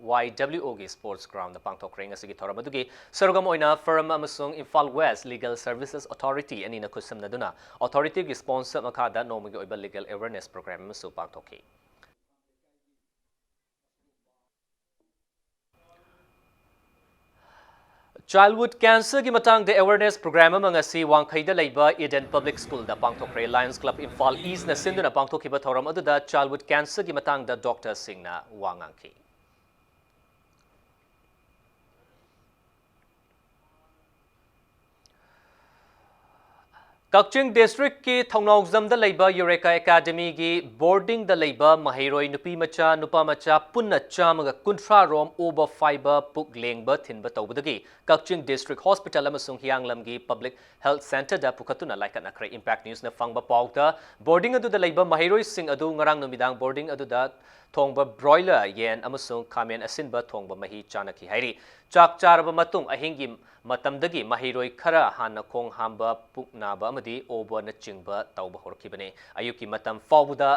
Y W O sports ground ꯄꯥꯡꯊꯣꯛꯈ꯭ꯔꯦ꯫ ꯉꯁꯤꯒꯤ ꯊꯧꯔꯝ ꯑꯗꯨꯒꯤ ꯁꯔꯨꯛ ꯑꯃ ꯑꯣꯏꯅ ꯐꯣꯔꯝ ꯑꯃꯁꯨꯡ Imphal west legal services authority ꯑꯅꯤꯅ ꯈꯨꯠꯁꯝꯅꯗꯨꯅ ꯑꯣꯊꯣꯔꯤꯇꯤꯒꯤ ꯁ꯭ꯄꯣꯟꯁꯔ ꯃꯈꯥꯗ ꯅꯣꯡꯃꯒꯤ ꯑꯣꯏꯕ ꯂꯤꯒꯦꯜ ꯑꯦꯋꯦꯔꯅꯦꯁ ꯄ꯭ꯔꯣꯒ꯭ꯔꯥꯝ ꯑꯃꯁꯨ ꯄꯥꯡꯊꯣꯛꯈꯤ꯫ ꯆꯥꯏꯜꯗꯍꯨꯗ ꯀꯦꯟꯁꯔꯒꯤ ꯃꯇꯥꯡꯗ ꯑꯦꯋꯦꯔꯅꯦꯁ ꯄ꯭ꯔꯣꯒ꯭ꯔꯥꯝ ꯑꯃ ꯉꯁꯤ ꯋꯥꯡꯈꯩꯗ ꯂꯩꯕ ꯏꯗꯦꯟ ꯄꯕ꯭ꯂꯤꯛ ꯁ꯭ꯀꯨꯜꯗ ꯄꯥꯡꯊꯣꯛꯈ꯭ꯔꯦ꯫ ꯂꯥꯌꯟꯁ ꯀ꯭ꯂꯕ ꯏꯝꯐꯥꯜ ꯏꯁꯅ ꯁꯤꯟꯗꯨꯅ ꯄꯥꯡꯊꯣꯛꯈꯤꯕ ꯊꯧꯔꯝ ꯑꯗꯨꯗ ꯆꯥꯏꯜꯗꯍꯨꯗ ꯀꯦꯟꯁꯔꯒꯤ ꯃꯇꯥꯡꯗ ꯗꯣꯛꯇꯔꯁꯤꯡꯅ ꯋꯥ ꯉꯥꯡꯈꯤ꯫ ꯀꯛꯆꯤꯡ ꯗꯤꯁꯇ꯭ꯔꯤꯛꯀꯤ ꯊꯧꯅꯥꯎꯖꯝꯗ ꯂꯩꯕ ꯌꯨꯔꯦꯀꯥ ꯑꯦꯀꯥꯗꯃꯤꯒꯤ ꯕꯣꯔꯗꯤꯡꯗ ꯂꯩꯕ ꯃꯍꯩꯔꯣꯏ ꯅꯨꯄꯤ ꯃꯆꯥ, ꯅꯨꯄꯥ ꯃꯆꯥ ꯄꯨꯟꯅ ꯆꯥꯝꯃꯒ ꯀꯨꯟꯊ꯭ꯔꯥ ꯔꯣꯝ ꯑꯣꯕ ꯐꯥꯏꯕ ꯄꯨꯛ ꯂꯦꯡꯕ ꯊꯤꯟꯕ ꯇꯧꯕꯗꯒꯤ ꯀꯛꯆꯤꯡ ꯗꯤꯁꯇ꯭ꯔꯤꯛ ꯍꯣꯁꯄꯤꯇꯥꯜ ꯑꯃꯁꯨꯡ ꯍꯤꯌꯥꯡꯂꯝꯒꯤ ꯄꯕ꯭ꯂꯤꯛ ꯍꯦꯜꯊ ꯁꯦꯟꯇꯔꯗ ꯄꯨꯈꯠꯇꯨꯅ ꯂꯥꯏꯀꯠꯅꯈ꯭ꯔꯦ꯫ ꯏꯝꯄꯦꯛ ꯅ꯭ꯌꯨꯁꯅ ꯐꯪꯕ ꯄꯥꯎꯗ, ꯕꯣꯔꯗꯤꯡ ꯑꯗꯨꯗ ꯂꯩꯕ ꯃꯍꯩꯔꯣꯏꯁꯤꯡ ꯑꯗꯨ ꯉꯔꯥꯡ ꯅꯨꯃꯤꯗꯥꯡ ꯕꯣꯔꯗꯤꯡ ꯑꯗꯨꯗ ꯊꯣꯡꯕ ꯕ꯭ꯔꯣꯏꯂꯔ ꯌꯦꯟ ꯑꯃꯁꯨꯡ ꯈꯥꯃꯦꯟ ꯑꯁꯤꯟꯕ ꯊꯣꯡꯕ ꯃꯍꯤ ꯆꯥꯅꯈꯤ ꯍꯥꯏꯔꯤ꯫ ꯆꯥꯛ ꯆꯥꯔꯕ ꯃꯇꯨꯡ ꯑꯍꯤꯡꯒꯤ ꯃꯇꯝꯗꯒꯤ ꯃꯍꯩꯔꯣꯏ ꯈꯔ ꯍꯥꯟꯅ ꯈꯣꯡ ꯍꯥꯝꯕ, ꯄꯨꯛ ꯅꯥꯕ ꯑꯃꯗꯤ ꯑꯣꯕꯅꯆꯤꯡꯕ ꯇꯧꯕ ꯍꯧꯔꯛꯈꯤꯕꯅꯤ꯫ ꯑꯌꯨꯛꯀꯤ ꯃꯇꯝ ꯐꯥꯎꯕꯗ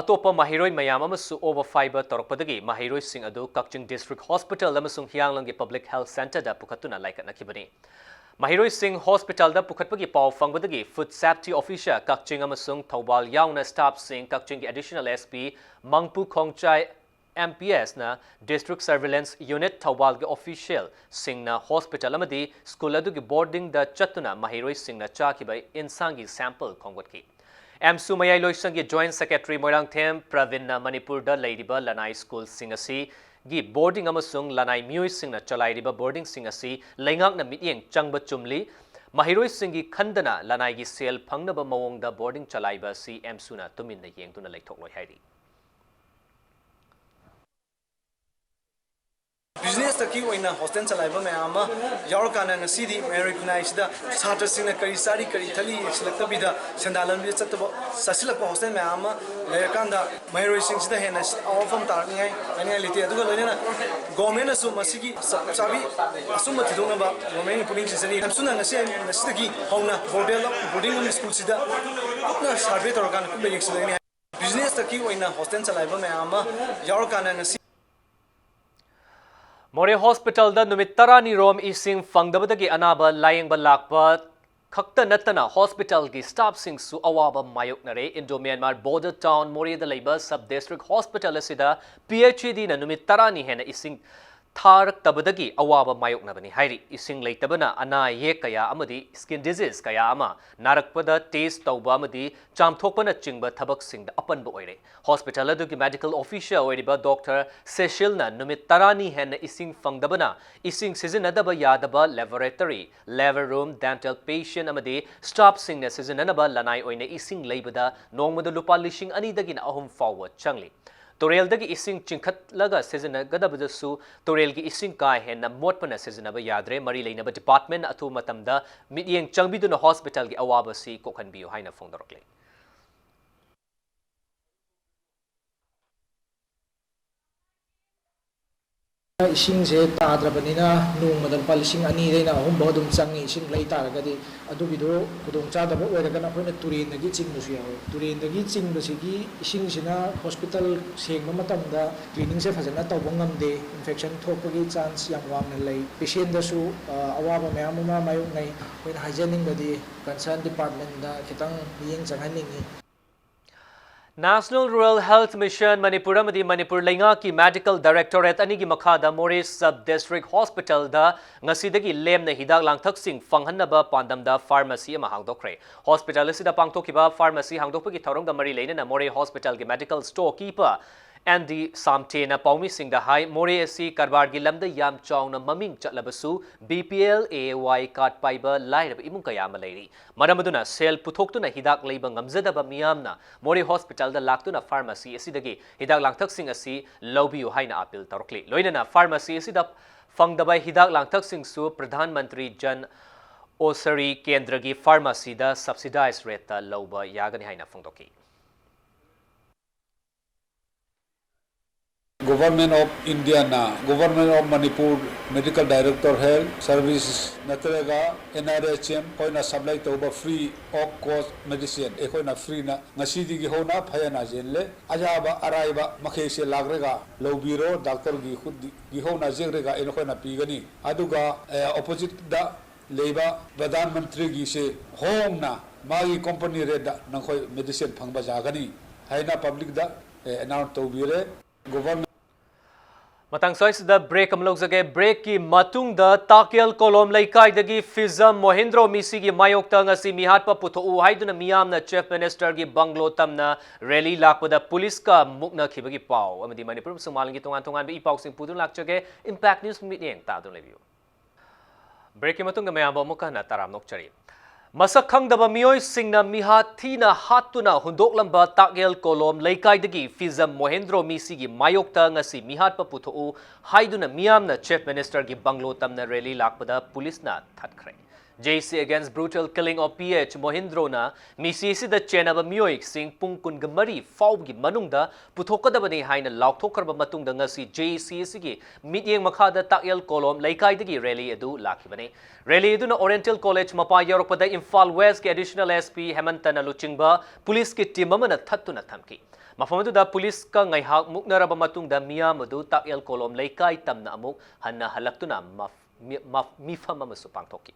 ꯑꯇꯣꯞꯄ ꯃꯍꯩꯔꯣꯏ ꯃꯌꯥꯝ ꯑꯃꯁꯨ ꯑꯣꯕ ꯐꯥꯏꯕ ꯇꯧꯔꯛꯄꯗꯒꯤ ꯃꯍꯩꯔꯣꯏꯁꯤꯡ ꯑꯗꯨ ꯀꯛꯆꯤꯡ ꯗꯤꯁꯇ꯭ꯔꯤꯛ ꯍꯣꯁꯄꯤꯇꯥꯜ ꯑꯃꯁꯨꯡ ꯍꯤꯌꯥꯡꯂꯝꯒꯤ ꯄꯕ꯭ꯂꯤꯛ ꯍꯦꯜꯊ ꯁꯦꯟꯇꯔꯗ ꯄꯨꯈꯠꯇꯨꯅ ꯂꯥꯏꯀꯠꯅꯈꯤꯕꯅꯤ꯫ ꯃꯍꯩꯔꯣꯏꯁꯤꯡ ꯍꯣꯁꯄꯤꯇꯥꯜꯗ ꯄꯨꯈꯠꯄꯒꯤ ꯄꯥꯎ ꯐꯪꯕꯗꯒꯤ ꯐꯨꯗ ꯁꯦꯐꯇꯤ ꯑꯣꯐꯤꯁꯔ ꯀꯛꯆꯤꯡ ꯑꯃꯁꯨꯡ ꯊꯧꯕꯥꯜ ꯌꯥꯎꯅ ꯁ꯭ꯇꯥꯐꯁꯤꯡ, ꯀꯛꯆꯤꯡꯒꯤ additional S P Mangpu Khongchai, M P S ꯅ District Surveillance Unit ꯊꯧꯕꯥꯜꯒꯤ official ꯁꯤꯡꯅ hospital ꯑꯃꯗꯤ school ꯑꯗꯨꯒꯤ boarding ꯗ ꯆꯠꯇꯨꯅ ꯃꯍꯩꯔꯣꯏꯁꯤꯡꯅ ꯆꯥꯈꯤꯕ ꯏꯟꯁꯥꯡꯒꯤ sample ꯈꯣꯝꯒꯠꯈꯤ꯫ ꯑꯦꯝꯁꯨ ꯃꯌꯥꯏ ꯂꯣꯏꯁꯪꯒꯤ Joint Secretary ꯃꯣꯏꯔꯥꯡꯊꯦꯝ ꯄ꯭ꯔꯕꯤꯟꯅ ꯃꯅꯤꯄꯨꯔꯗ ꯂꯩꯔꯤꯕ ꯂꯅꯥꯏ school ꯁꯤꯡ ꯑꯁꯤꯒꯤ boarding ꯑꯃꯁꯨꯡ ꯂꯅꯥꯏ ꯃꯤꯑꯣꯏꯁꯤꯡꯅ ꯆꯂꯥꯏꯔꯤꯕ boarding ꯁꯤꯡ ꯑꯁꯤ ꯂꯩꯉꯥꯛꯅ ꯃꯤꯠꯌꯦꯡ ꯆꯪꯕ ꯆꯨꯝꯂꯤ, ꯃꯍꯩꯔꯣꯏꯁꯤꯡꯒꯤ ꯈꯟꯗꯅ ꯂꯅꯥꯏꯒꯤ ꯁꯦꯜ ꯐꯪꯅꯕ ꯃꯑꯣꯡꯗ boarding ꯆꯂꯥꯏꯕ ꯑꯁꯤ ꯑꯦꯝꯁꯨꯅ ꯇꯨꯃꯤꯟꯅ ꯌꯦꯡꯗꯨꯅ ꯂꯩꯊꯣꯛꯂꯣꯏ ꯍꯥꯏꯔꯤ꯫ Business ꯇꯀꯤ ꯑꯣꯏꯅ hostel ꯆꯂꯥꯏꯕ ꯃꯌꯥꯝ ꯑꯃ ꯌꯥꯎꯔꯀꯥꯟꯗ ꯉꯁꯤꯗꯤ ꯃꯍꯩꯔꯣꯏ ꯈꯨꯟꯅꯥꯏꯁꯤꯗ ꯁꯥꯇ꯭ꯔꯁꯤꯡꯅ ꯀꯔꯤ ꯆꯥꯔꯤ ꯀꯔꯤ ꯊꯛꯂꯤ ꯌꯦꯡꯁꯤꯜꯂꯛꯇꯕꯤꯗ ꯁꯦꯟꯗꯥꯟ ꯂꯝꯕꯤꯗ ꯆꯠꯇꯕ, ꯆꯠꯁꯤꯜꯂꯛꯄ hostel ꯃꯌꯥꯝ ꯑꯃ ꯂꯩꯔꯀꯥꯟꯗ ꯃꯍꯩꯔꯣꯏꯁꯤꯡꯁꯤꯗ ꯍꯦꯟꯅ ꯑꯋꯥꯐꯝ ꯇꯥꯔꯛꯅꯤꯡꯉꯥꯏ ꯍꯥꯏꯅꯤꯡꯉꯥꯏ ꯂꯩꯇꯦ꯫ ꯑꯗꯨꯒ ꯂꯣꯏꯅꯅ government ꯅꯁꯨ ꯃꯁꯤꯒꯤ ꯆꯞ ꯆꯥꯕꯤ ꯑꯆꯨꯝꯕ ꯊꯤꯗꯣꯛꯅꯕ government ꯅ ꯄꯨꯛꯅꯤꯡ ꯆꯤꯡꯖꯔꯤ꯫ ꯑꯦꯝꯁꯨꯅ ꯉꯁꯤ, ꯉꯁꯤꯗꯒꯤ ꯍꯧꯅ ꯕꯣꯔꯗꯦꯜ boarding ꯑꯃꯗꯤ school ꯁꯤꯗ ꯀꯨꯞꯅ survey ꯇꯧꯔꯀꯥꯟꯗ ꯀꯨꯞꯅ ꯌꯦꯡꯁꯤꯜꯂꯒꯅꯤ꯫ Business ꯇꯀꯤ ꯑꯣꯏꯅ hostel ꯆꯂꯥꯏꯕ ꯃꯌꯥꯝ ꯑꯃ ꯌꯥꯎꯔꯀꯥꯟꯗ ꯉꯁꯤ ꯃꯣꯔꯦ hospital ꯗ ꯅꯨꯃꯤꯠ ꯇꯔꯥꯅꯤ ꯔꯣꯝ ꯏꯁꯤꯡ ꯐꯪꯗꯕꯗꯒꯤ ꯑꯅꯥꯕ ꯂꯥꯌꯦꯡꯕ ꯂꯥꯛꯄ ꯈꯛꯇ ꯅꯠꯇꯅ hospital ꯒꯤ staff ꯁꯤꯡꯁꯨ ꯑꯋꯥꯕ ꯃꯥꯌꯣꯛꯅꯔꯦ꯫ Indo Myanmar border town ꯃꯣꯔꯦꯗ ꯂꯩꯕ sub district hospital ꯑꯁꯤꯗ P H E D ꯅ ꯅꯨꯃꯤꯠ ꯇꯔꯥꯅꯤ ꯍꯦꯟꯅ ꯏꯁꯤꯡ ꯊꯥꯔꯛꯇꯕꯗꯒꯤ ꯑꯋꯥꯕ ꯃꯥꯌꯣꯛꯅꯕꯅꯤ ꯍꯥꯏꯔꯤ꯫ ꯏꯁꯤꯡ ꯂꯩꯇꯕꯅ ꯑꯅꯥ ꯑꯌꯦꯛ ꯀꯌꯥ ꯑꯃꯗꯤ skin disease ꯀꯌꯥ ꯑꯃ ꯅꯥꯔꯛꯄꯗ test ꯇꯧꯕ ꯑꯃꯗꯤ ꯆꯥꯝꯊꯣꯛꯄꯅꯆꯤꯡꯕ ꯊꯕꯛꯁꯤꯡꯗ ꯑꯄꯟꯕ ꯑꯣꯏꯔꯦ꯫ Hospital ꯑꯗꯨꯒꯤ medical officer ꯑꯣꯏꯔꯤꯕ Doctor ꯁꯦꯁꯤꯜꯅ ꯅꯨꯃꯤꯠ ꯇꯔꯥꯅꯤ ꯍꯦꯟꯅ ꯏꯁꯤꯡ ꯐꯪꯗꯕꯅ ꯏꯁꯤꯡ ꯁꯤꯖꯤꯟꯅꯗꯕ ꯌꯥꯗꯕ laboratory, labor room, dental patient ꯑꯃꯗꯤ staff ꯁꯤꯡꯅ ꯁꯤꯖꯤꯟꯅꯅꯕ ꯂꯅꯥꯏ ꯑꯣꯏꯅ ꯏꯁꯤꯡ ꯂꯩꯕꯗ ꯅꯣꯡꯃꯗ ꯂꯨꯄꯥ ꯂꯤꯁꯤꯡ ꯑꯅꯤꯗꯒꯤꯅ ꯑꯍꯨꯝ ꯐꯥꯎꯕ ꯆꯪꯂꯤ꯫ ꯇꯨꯔꯦꯜꯗꯒꯤ ꯏꯁꯤꯡ ꯆꯤꯡꯈꯠꯂꯒ ꯁꯤꯖꯤꯟꯅꯒꯗꯕꯗꯁꯨ ꯇꯨꯔꯦꯜꯒꯤ ꯏꯁꯤꯡ ꯀꯥ ꯍꯦꯟꯅ ꯃꯣꯠꯄꯅ ꯁꯤꯖꯤꯟꯅꯕ ꯌꯥꯗ꯭ꯔꯦ꯫ ꯃꯔꯤ ꯂꯩꯅꯕ department ꯅ ꯑꯊꯨꯕ ꯃꯇꯝꯗ ꯃꯤꯠꯌꯦꯡ ꯆꯪꯕꯤꯗꯨꯅ hospital ꯒꯤ ꯑꯋꯥꯕꯁꯤ ꯀꯣꯛꯍꯟꯕꯤꯌꯨ ꯍꯥꯏꯅ ꯐꯣꯡꯗꯣꯔꯛꯂꯤ꯫ ꯏꯁꯤꯡꯁꯦ ꯇꯥꯗ꯭ꯔꯕꯅꯤꯅ ꯅꯣꯡꯃꯗ ꯂꯨꯄꯥ ꯂꯤꯁꯤꯡ ꯑꯅꯤꯗꯩꯅ ꯑꯍꯨꯝ ꯐꯥꯎ ꯑꯗꯨꯝ ꯆꯪꯉꯤ, ꯏꯁꯤꯡ ꯂꯩ ꯇꯥꯔꯒꯗꯤ꯫ ꯑꯗꯨꯒꯤꯗꯣ ꯈꯨꯗꯣꯡꯆꯥꯗꯕ ꯑꯣꯏꯔꯒꯅ ꯑꯩꯈꯣꯏꯅ ꯇꯨꯔꯦꯟꯗꯒꯤ ꯆꯤꯡꯕꯁꯨ ꯌꯥꯎꯋꯤ꯫ ꯇꯨꯔꯦꯟꯗꯒꯤ ꯆꯤꯡꯕꯁꯤꯒꯤ ꯏꯁꯤꯡꯁꯤꯅ hospital ꯁꯦꯡꯕ ꯃꯇꯝꯗ cleaning ꯁꯦ ꯐꯖꯅ ꯇꯧꯕ ꯉꯝꯗꯦ, infection ꯊꯣꯛꯄꯒꯤ chance ꯌꯥꯝ ꯋꯥꯡꯅ ꯂꯩ꯫ Patient ꯗꯁꯨ, ꯑ, ꯑꯋꯥꯕ ꯃꯌꯥꯝ ꯑꯃ ꯃꯥꯌꯣꯛꯅꯩ꯫ ꯑꯩꯈꯣꯏꯅ ꯍꯥꯏꯖꯅꯤꯡꯕꯗꯤ concern department ꯇ ꯈꯤꯇꯪ ꯃꯤꯠꯌꯦꯡ ꯆꯪꯍꯟꯅꯤꯡꯉꯤ꯫ National Rural Health Mission Manipur ꯑꯃꯗꯤ ꯃꯅꯤꯄꯨꯔ ꯂꯩꯉꯥꯛꯀꯤ Medical Directorate ꯑꯅꯤꯒꯤ ꯃꯈꯥꯗ ꯃꯣꯔꯦ Sub District Hospitalꯗ ꯉꯁꯤꯗꯒꯤ ꯂꯦꯝꯅ ꯍꯤꯗꯥꯛ ꯂꯥꯡꯊꯛꯁꯤꯡ ꯐꯪꯍꯟꯅꯕ ꯄꯥꯟꯗꯝꯗ pharmacy ꯑꯃ ꯍꯥꯡꯗꯣꯛꯈ꯭ꯔꯦ꯫ Hospital ꯑꯁꯤꯗ ꯄꯥꯡꯊꯣꯛꯈꯤꯕ pharmacy ꯍꯥꯡꯗꯣꯛꯄꯒꯤ ꯊꯧꯔꯝꯒ ꯃꯔꯤ ꯂꯩꯅꯅ ꯃꯣꯔꯦ Hospitalꯒꯤ Medical Store Keeper N D ꯁꯥꯝꯊꯦꯅ ꯄꯥꯎꯃꯤꯁꯤꯡꯗ ꯍꯥꯏ, ꯃꯣꯔꯦ ꯑꯁꯤ ꯀꯔꯕꯥꯔꯒꯤ ꯂꯝꯗ ꯌꯥꯝ ꯆꯥꯎꯅ ꯃꯃꯤꯡ ꯆꯠꯂꯕꯁꯨ, B P L, A A Y card ꯄꯥꯏꯕ ꯂꯥꯏꯔꯕ ꯏꯃꯨꯡ ꯀꯌꯥ ꯑꯃ ꯂꯩꯔꯤ꯫ ꯃꯔꯝ ꯑꯗꯨꯅ ꯁꯦꯜ ꯄꯨꯊꯣꯛꯇꯨꯅ ꯍꯤꯗꯥꯛ ꯂꯩꯕ ꯉꯝꯖꯗꯕ ꯃꯤꯌꯥꯝꯅ ꯃꯣꯔꯦ Hospitalꯗ ꯂꯥꯛꯇꯨꯅ pharmacy ꯑꯁꯤꯗꯒꯤ ꯍꯤꯗꯥꯛ ꯂꯥꯡꯊꯛꯁꯤꯡ ꯑꯁꯤ ꯂꯧꯕꯤꯌꯨ ꯍꯥꯏꯅ appeal ꯇꯧꯔꯛꯂꯤ꯫ ꯂꯣꯏꯅꯅ pharmacy ꯑꯁꯤꯗ ꯐꯪꯗꯕ ꯍꯤꯗꯥꯛ ꯂꯥꯡꯊꯛꯁꯤꯡꯁꯨ ꯄ꯭ꯔꯙꯥꯟ ꯃꯟꯇ꯭ꯔꯤ ꯖꯟ ꯑꯣꯁꯔꯤ ꯀꯦꯟꯗ꯭ꯔꯒꯤ pharmacyꯗ subsidized rateꯇ ꯂꯧꯕ ꯌꯥꯒꯅꯤ ꯍꯥꯏꯅ ꯐꯣꯡꯗꯣꯛꯈꯤ꯫ Government of Indiaꯅ Government of Manipur Medical Director Health Services ꯅꯠꯇ꯭ꯔꯒ ꯑꯦꯟ ꯑꯥꯔ ꯑꯩꯆ ꯑꯦꯝ ꯑꯩꯈꯣꯏꯅ supply ꯇꯧꯕ free of cost medicine ꯑꯩꯈꯣꯏꯅ freeꯅ ꯉꯁꯤꯗꯒꯤ ꯍꯧꯅ ꯐꯖꯅ ꯌꯦꯜꯂꯦ꯫ ꯑꯌꯥꯕ ꯑꯔꯥꯏꯕ ꯃꯈꯩꯁꯦ ꯂꯥꯛꯂꯒ ꯂꯧꯕꯤꯔꯣ, doctorꯒꯤ ꯈꯨꯠꯇꯒꯤ ꯍꯧꯅ ꯌꯦꯡꯂꯒ ꯑꯩꯈꯣꯏꯅ ꯄꯤꯒꯅꯤ꯫ ꯑꯗꯨꯒ oppositeꯗ ꯂꯩꯕ ꯄ꯭ꯔꯙꯥꯟ ꯃꯟꯇ꯭ꯔꯤꯒꯤꯁꯦ ꯍꯣꯡꯅ ꯃꯥꯒꯤ company rateꯗ ꯅꯈꯣꯏ medicine ꯐꯪꯕ ꯌꯥꯒꯅꯤ ꯍꯥꯏꯅ publicꯗ announce ꯇꯧꯕꯤꯔꯦ꯫ Government ꯃꯇꯥꯡ ꯁ꯭ꯋꯥꯏꯁꯤꯗ break ꯑꯃ ꯂꯧꯖꯒꯦ꯫ Breakꯀꯤ ꯃꯇꯨꯡꯗ ꯇꯥꯛꯌꯦꯜ ꯀꯣꯂꯣꯝ ꯂꯩꯀꯥꯏꯗꯒꯤ ꯐꯤꯖꯝ ꯃꯣꯍꯦꯟꯗ꯭ꯔꯣ ꯃꯤꯁꯤꯒꯤ ꯃꯥꯌꯣꯛꯇ ꯉꯁꯤ ꯃꯤꯍꯥꯠꯄ ꯄꯨꯊꯣꯛꯎ ꯍꯥꯏꯗꯨꯅ ꯃꯤꯌꯥꯝꯅ Chief Ministerꯒꯤ bungalow ꯇꯝꯅ rally ꯂꯥꯛꯄꯗ ꯄꯨꯂꯤꯁꯀ ꯃꯨꯛꯅꯈꯤꯕꯒꯤ ꯄꯥꯎ ꯑꯃꯗꯤ ꯃꯅꯤꯄꯨꯔ ꯑꯃꯁꯨꯡ ꯃꯥꯂꯦꯝꯒꯤ ꯇꯣꯉꯥꯟ ꯇꯣꯉꯥꯟꯕ ꯏ ꯄꯥꯎꯁꯤꯡ ꯄꯨꯗꯨꯅ ꯂꯥꯛꯆꯒꯦ꯫ Impact News ꯃꯤꯠꯌꯦꯡ ꯇꯥꯗꯨꯅ ꯂꯩꯕꯤꯌꯨ꯫ Breakꯀꯤ ꯃꯇꯨꯡꯗ ꯃꯌꯥꯝꯕꯨ ꯑꯃꯨꯛꯀ ꯍꯟꯅ ꯇꯔꯥꯝꯅ ꯑꯣꯛꯆꯔꯤ꯫ ꯃꯁꯛ ꯈꯪꯗꯕ ꯃꯤꯑꯣꯏꯁꯤꯡꯅ ꯃꯤꯍꯥꯠ ꯊꯤꯅ ꯍꯥꯠꯇꯨꯅ ꯍꯨꯟꯗꯣꯛꯂꯝꯕ ꯇꯥꯛꯌꯦꯜ ꯀꯣꯂꯣꯝ ꯂꯩꯀꯥꯏꯗꯒꯤ ꯐꯤꯖꯝ ꯃꯣꯍꯦꯟꯗ꯭ꯔꯣ ꯃꯤꯁꯤꯒꯤ ꯃꯥꯌꯣꯛꯇ ꯉꯁꯤ ꯃꯤꯍꯥꯠꯄ ꯄꯨꯊꯣꯛꯎ ꯍꯥꯏꯗꯨꯅ ꯃꯤꯌꯥꯝꯅ Chief Ministerꯒꯤ bungalow ꯇꯝꯅ rally ꯂꯥꯛꯄꯗ ꯄꯨꯂꯤꯁꯅ ꯊꯠꯈ꯭ꯔꯦ꯫ J C Against Brutal Killing of P H ꯃꯣꯍꯦꯟꯗ꯭ꯔꯣꯅ ꯃꯤꯁꯤ ꯑꯁꯤꯗ ꯆꯦꯟꯅꯕ ꯃꯤꯑꯣꯏꯁꯤꯡ ꯄꯨꯡ ꯀꯨꯟꯒ ꯃꯔꯤ ꯐꯥꯎꯕꯒꯤ ꯃꯅꯨꯡꯗ ꯄꯨꯊꯣꯛꯀꯗꯕꯅꯤ ꯍꯥꯏꯅ ꯂꯥꯎꯊꯣꯛꯈ꯭ꯔꯕ ꯃꯇꯨꯡꯗ ꯉꯁꯤ J C ꯑꯁꯤꯒꯤ ꯃꯤꯠꯌꯦꯡ ꯃꯈꯥꯗ ꯇꯥꯛꯌꯦꯜ ꯀꯣꯂꯣꯝ ꯂꯩꯀꯥꯏꯗꯒꯤ rally ꯑꯗꯨ ꯂꯥꯛꯈꯤꯕꯅꯤ꯫ Rally ꯑꯗꯨꯅ Oriental College ꯃꯄꯥ ꯌꯧꯔꯛꯄꯗ ꯏꯝꯐꯥꯜ Westꯀꯤ Additional S P ꯍꯦꯃꯟꯇꯅ ꯂꯨꯆꯤꯡꯕ ꯄꯨꯂꯤꯁꯀꯤ team ꯑꯃꯅ ꯊꯠꯇꯨꯅ ꯊꯝꯈꯤ꯫ ꯃꯐꯝ ꯑꯗꯨꯗ ꯄꯨꯂꯤꯁꯀ ꯉꯥꯏꯍꯥꯛ ꯃꯨꯛꯅꯔꯕ ꯃꯇꯨꯡꯗ ꯃꯤꯌꯥꯝ ꯑꯗꯨ ꯇꯥꯛꯌꯦꯜ ꯀꯣꯂꯣꯝ ꯂꯩꯀꯥꯏ ꯇꯝꯅ ꯑꯃꯨꯛ ꯍꯟꯅ ꯍꯜꯂꯛꯇꯨꯅ ꯃꯐ-, ꯃꯤ-, ꯃꯐ-, ꯃꯤꯐꯝ ꯑꯃꯁꯨ ꯄꯥꯡꯊꯣꯛꯈꯤ꯫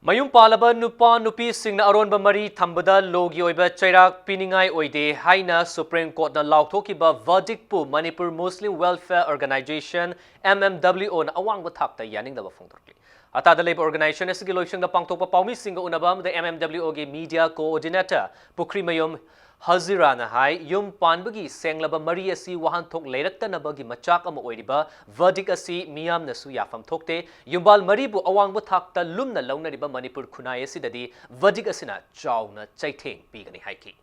ꯃꯌꯨꯝ ꯄꯥꯜꯂꯕ ꯅꯨꯄꯥ ꯅꯨꯄꯤꯁꯤꯡꯅ ꯑꯔꯣꯟꯕ ꯃꯔꯤ ꯊꯝꯕꯗ ꯂꯣꯒꯤ ꯑꯣꯏꯕ ꯆꯩꯔꯥꯛ ꯄꯤꯅꯤꯡꯉꯥꯏ ꯑꯣꯏꯗꯦ ꯍꯥꯏꯅ ꯁꯨꯄ꯭ꯔꯤꯝ ꯀꯣꯔꯠꯅ ꯂꯥꯎꯊꯣꯛꯈꯤꯕ verdictꯄꯨ Manipur Muslim welfare organisation, M M W O, ꯅ ꯑꯋꯥꯡꯕ ꯊꯥꯛꯇ ꯌꯥꯅꯤꯡꯗꯕ ꯐꯣꯡꯗꯣꯔꯛꯂꯤ꯫ ꯑꯇꯥꯗ ꯂꯩꯕ ꯑꯣꯔꯒꯅꯥꯏꯖꯦꯁꯟ ꯑꯁꯤꯒꯤ ꯂꯣꯏꯁꯪꯗ ꯄꯥꯡꯊꯣꯛꯄ ꯄꯥꯎꯃꯤꯁꯤꯡꯒ ꯎꯅꯕ ꯑꯃꯗ M M W O ꯒꯤ ꯃꯤꯗꯤꯌꯥ ꯀꯣꯑꯣꯔꯗꯤꯅꯦꯇꯔ ꯄꯨꯈ꯭ꯔꯤꯃꯌꯨꯝ ꯍꯖꯤꯔꯥꯅ ꯍꯥꯏ, ꯌꯨꯝ ꯄꯥꯟꯕꯒꯤ ꯁꯦꯡꯂꯕ ꯃꯔꯤ ꯑꯁꯤ ꯋꯥꯍꯟꯊꯣꯛ ꯂꯩꯔꯛꯇꯅꯕꯒꯤ ꯃꯆꯥꯛ ꯑꯃ ꯑꯣꯏꯔꯤꯕ verdict ꯑꯁꯤ ꯃꯤꯌꯥꯝꯅꯁꯨ ꯌꯥꯐꯝ ꯊꯣꯛꯇꯦ꯫ ꯌꯨꯝꯕꯥꯜ ꯃꯔꯤꯕꯨ ꯑꯋꯥꯡꯕ ꯊꯥꯛꯇ ꯂꯨꯝꯅ ꯂꯧꯅꯔꯤꯕ ꯃꯅꯤꯄꯨꯔ ꯈꯨꯟꯅꯥꯏ ꯑꯁꯤꯗꯗꯤ verdict ꯑꯁꯤꯅ ꯆꯥꯎꯅ ꯆꯩꯊꯦꯡ ꯄꯤꯒꯅꯤ ꯍꯥꯏꯈꯤ꯫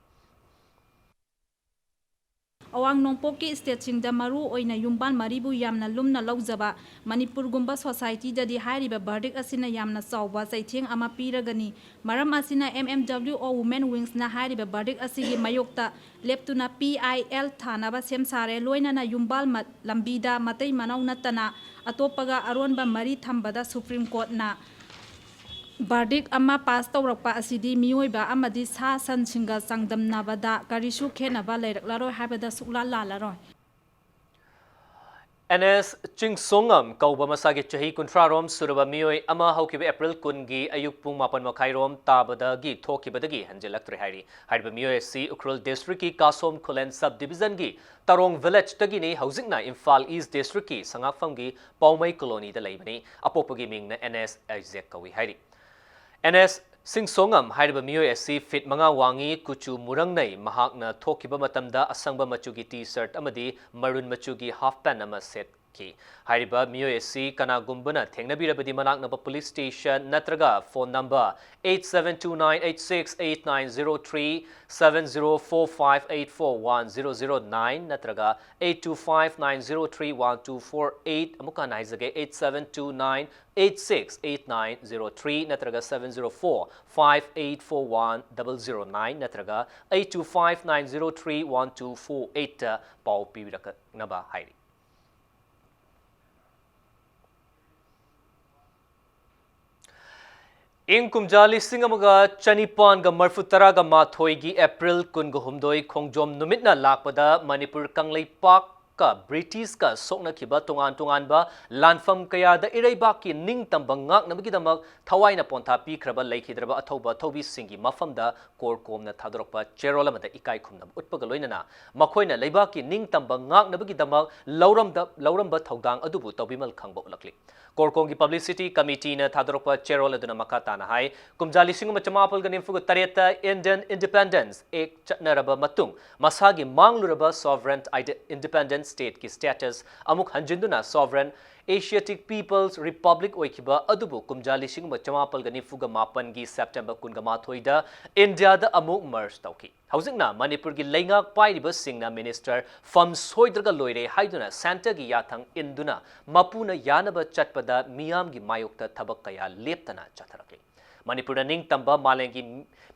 ꯑꯋꯥꯡ ꯅꯣꯡꯄꯣꯛꯀꯤ stateꯁꯤꯡꯗ ꯃꯔꯨ ꯑꯣꯏꯅ ꯌꯨꯝꯕꯥꯜ ꯃꯔꯤꯕꯨ ꯌꯥꯝꯅ ꯂꯨꯝꯅ ꯂꯧꯖꯕ ꯃꯅꯤꯄꯨꯔꯒꯨꯝꯕ societyꯗꯗꯤ ꯍꯥꯏꯔꯤꯕ verdict ꯑꯁꯤꯅ ꯌꯥꯝꯅ ꯆꯥꯎꯕ ꯆꯩꯊꯦꯡ ꯑꯃ ꯄꯤꯔꯒꯅꯤ꯫ ꯃꯔꯝ ꯑꯁꯤꯅ M M W O Women Wingsꯅ ꯍꯥꯏꯔꯤꯕ verdict ꯑꯁꯤꯒꯤ ꯃꯥꯌꯣꯛꯇ ꯂꯦꯞꯇꯨꯅ P I L ꯊꯥꯅꯕ ꯁꯦꯝ ꯁꯥꯔꯦ꯫ ꯂꯣꯏꯅꯅ ꯌꯨꯝꯕꯥꯜ ꯃ-, ꯂꯝꯕꯤꯗ ꯃꯇꯩ ꯃꯅꯥꯎ ꯅꯠꯇꯅ ꯑꯇꯣꯞꯄꯒ ꯑꯔꯣꯟꯕ ꯃꯔꯤ ꯊꯝꯕꯗ ꯁꯨꯄ꯭ꯔꯤꯝ ꯀꯣꯔꯠꯅ verdict ꯑꯃ pass ꯇꯧꯔꯛꯄ ꯑꯁꯤꯗꯤ ꯃꯤꯑꯣꯏꯕ ꯑꯃꯗꯤ ꯁꯥ ꯁꯟꯁꯤꯡꯒ ꯆꯥꯡꯗꯝꯅꯕꯗ ꯀꯔꯤꯁꯨ ꯈꯦꯠꯅꯕ ꯂꯩꯔꯛꯂꯔꯣꯏ ꯍꯥꯏꯕꯗ ꯁꯨꯛꯂꯥ ꯂꯥꯜꯂꯔꯣꯏ꯫ N S ꯆꯤꯡꯁꯣꯉꯝ ꯀꯧꯕ ꯃꯁꯥꯒꯤ ꯆꯍꯤ ꯀꯨꯟꯊ꯭ꯔꯥ ꯔꯣꯝ ꯁꯨꯔꯕ ꯃꯤꯑꯣꯏ ꯑꯃ ꯍꯧꯈꯤꯕ April ꯀꯨꯟꯒꯤ ꯑꯌꯨꯛ ꯄꯨꯡ ꯃꯥꯄꯟ ꯃꯈꯥꯏ ꯔꯣꯝ ꯇꯥꯕꯗꯒꯤ ꯊꯣꯛꯈꯤꯕꯗꯒꯤ ꯍꯟꯖꯤꯜꯂꯛꯇ꯭ꯔꯦ ꯍꯥꯏꯔꯤ꯫ ꯍꯥꯏꯔꯤꯕ ꯃꯤꯑꯣꯏ ꯑꯁꯤ ꯎꯈ꯭ꯔꯨꯜ districtꯀꯤ ꯀꯥꯁꯣꯝ ꯈꯨꯂꯦꯟ sub divisionꯒꯤ ꯇꯔꯣꯡ villageꯇꯒꯤꯅꯤ꯫ ꯍꯧꯖꯤꯛꯅ ꯏꯝꯐꯥꯜ East districtꯀꯤ ꯁꯉꯥꯛꯐꯝꯒꯤ ꯄꯥꯎꯃꯩ colonyꯗ ꯂꯩꯕꯅꯤ꯫ ꯑꯄꯣꯛꯄꯒꯤ ꯃꯤꯡꯅ N S ꯑꯥꯏꯖꯦꯛ ꯀꯧꯏ ꯍꯥꯏꯔꯤ꯫ N S ꯁꯤꯡꯁꯣꯉꯝ ꯍꯥꯏꯔꯤꯕ ꯃꯤꯑꯣꯏ ꯑꯁꯤ feet ꯃꯉꯥ ꯋꯥꯡꯉꯤ, ꯀꯨꯆꯨ ꯃꯨꯔꯪꯅꯩ꯫ ꯃꯍꯥꯛꯅ ꯊꯣꯛꯈꯤꯕ ꯃꯇꯝꯗ ꯑꯁꯪꯕ ꯃꯆꯨꯒꯤ T-shirt ꯑꯃꯗꯤ maroon ꯃꯆꯨꯒꯤ half pant ꯑꯃ ꯁꯦꯠꯈꯤ꯫ ꯍꯥꯏꯔꯤꯕ ꯃꯤꯑꯣꯏ ꯑꯁꯤ ꯀꯅꯥꯒꯨꯝꯕꯅ ꯊꯦꯡꯅꯕꯤꯔꯕꯗꯤ ꯃꯅꯥꯛ ꯅꯛꯄ police station ꯅꯠꯇ꯭ꯔꯒ phone number eight seven two nine eight six eight nine zero three, seven zero four five eight four one zero zero nine ꯅꯠꯇ꯭ꯔꯒ eight two five nine zero three one two four eight, ꯑꯃꯨꯛꯀ ꯍꯟꯅ ꯍꯥꯏꯖꯒꯦ, eight seven two nine eight six eight nine zero three ꯅꯠꯇ꯭ꯔꯒ seven zero four five eight four one double zero nine ꯅꯠꯇ꯭ꯔꯒ eight two five nine zero three one two four eight ꯇ ꯄꯥꯎ ꯄꯤꯕꯤꯔꯛꯅꯕ ꯍꯥꯏꯔꯤ꯫ ꯏꯪ ꯀꯨꯝꯖꯥ ꯂꯤꯁꯤꯡ ꯑꯃꯒ ꯆꯅꯤꯄꯥꯟꯒ ꯃꯔꯤꯐꯨ ꯇꯔꯥꯒ ꯃꯥꯊꯣꯏꯒꯤ April ꯀꯨꯟꯒ ꯍꯨꯝꯗꯣꯏ ꯈꯣꯡꯖꯣꯝ ꯅꯨꯃꯤꯠꯅ ꯂꯥꯛꯄꯗ ꯃꯅꯤꯄꯨꯔ ꯀꯪꯂꯩꯄꯥꯛ ꯀ ꯕ꯭ꯔꯤꯇꯤꯁꯀ ꯁꯣꯛꯅꯈꯤꯕ ꯇꯣꯉꯥꯟ ꯇꯣꯉꯥꯟꯕ ꯂꯥꯟꯐꯝ ꯀꯌꯥꯗ ꯏꯔꯩꯕꯥꯛꯀꯤ ꯅꯤꯡꯇꯝꯕ ꯉꯥꯛꯅꯕꯒꯤꯗꯃꯛ ꯊꯋꯥꯏꯅ ꯄꯣꯟꯊꯥ ꯄꯤꯈ꯭ꯔꯕ ꯂꯩꯈꯤꯗ꯭ꯔꯕ ꯑꯊꯧꯕ ꯑꯊꯧꯕꯤꯁꯤꯡꯒꯤ ꯃꯐꯝꯗ ꯀꯣꯔꯀꯣꯝꯅ ꯊꯥꯗꯣꯔꯛꯄ ꯆꯦꯔꯣꯜ ꯑꯃꯗ ꯏꯀꯥꯏ ꯈꯨꯝꯅꯕ ꯎꯠꯄꯒ ꯂꯣꯏꯅꯅ ꯃꯈꯣꯏꯅ ꯂꯩꯕꯥꯛꯀꯤ ꯅꯤꯡꯇꯝꯕ ꯉꯥꯛꯅꯕꯒꯤꯗꯃꯛ ꯂꯧꯔꯝꯗ-, ꯂꯧꯔꯝꯕ ꯊꯧꯗꯥꯡ ꯑꯗꯨꯕꯨ ꯇꯧꯕꯤꯃꯜ ꯈꯪꯕ ꯎꯠꯂꯛꯂꯤ꯫ ꯀꯣꯔꯀꯣꯝꯒꯤ ꯄꯕ꯭ꯂꯤꯁꯤꯇꯤ ꯀꯃꯤꯇꯤꯅ ꯊꯥꯗꯣꯔꯛꯄ ꯆꯦꯔꯣꯜ ꯑꯗꯨꯅ ꯃꯈꯥ ꯇꯥꯅ ꯍꯥꯏ, ꯀꯨꯝꯖꯥ ꯂꯤꯁꯤꯡ ꯑꯃ ꯆꯃꯥꯄꯜꯒ ꯅꯤꯐꯨꯒ ꯇꯔꯦꯠꯇ Indian Independence Act ꯆꯠꯅꯔꯕ ꯃꯇꯨꯡ, ꯃꯁꯥꯒꯤ ꯃꯥꯡꯂꯨꯔꯕ sovereign ide-, independent stateꯀꯤ status ꯑꯃꯨꯛ ꯍꯟꯖꯤꯟꯗꯨꯅ sovereign Asiatic People's Republic ꯑꯣꯏꯈꯤꯕ ꯑꯗꯨꯕꯨ ꯀꯨꯝꯖꯥ ꯂꯤꯁꯤꯡ ꯑꯃ ꯆꯃꯥꯄꯜꯒ ꯅꯤꯐꯨꯒ ꯃꯥꯄꯟꯒꯤ September ꯀꯨꯟꯒ ꯃꯥꯊꯣꯏꯗ ꯏꯟꯗꯤꯌꯥꯗ ꯑꯃꯨꯛ merge ꯇꯧꯈꯤ꯫ ꯍꯧꯖꯤꯛꯅ ꯃꯅꯤꯄꯨꯔꯒꯤ ꯂꯩꯉꯥꯛ ꯄꯥꯏꯔꯤꯕꯁꯤꯡꯅ minister ꯐꯝ ꯁꯣꯏꯗ꯭ꯔꯒ ꯂꯣꯏꯔꯦ ꯍꯥꯏꯗꯨꯅ centreꯒꯤ ꯌꯥꯊꯪ ꯏꯟꯗꯨꯅ ꯃꯄꯨꯅ ꯌꯥꯅꯕ ꯆꯠꯄꯗ ꯃꯤꯌꯥꯝꯒꯤ ꯃꯥꯌꯣꯛꯇ ꯊꯕꯛ ꯀꯌꯥ ꯂꯦꯞꯇꯅ ꯆꯠꯊꯔꯛꯂꯤ꯫ ꯃꯅꯤꯄꯨꯔꯅ ꯅꯤꯡꯇꯝꯕ ꯃꯥꯂꯦꯝꯒꯤ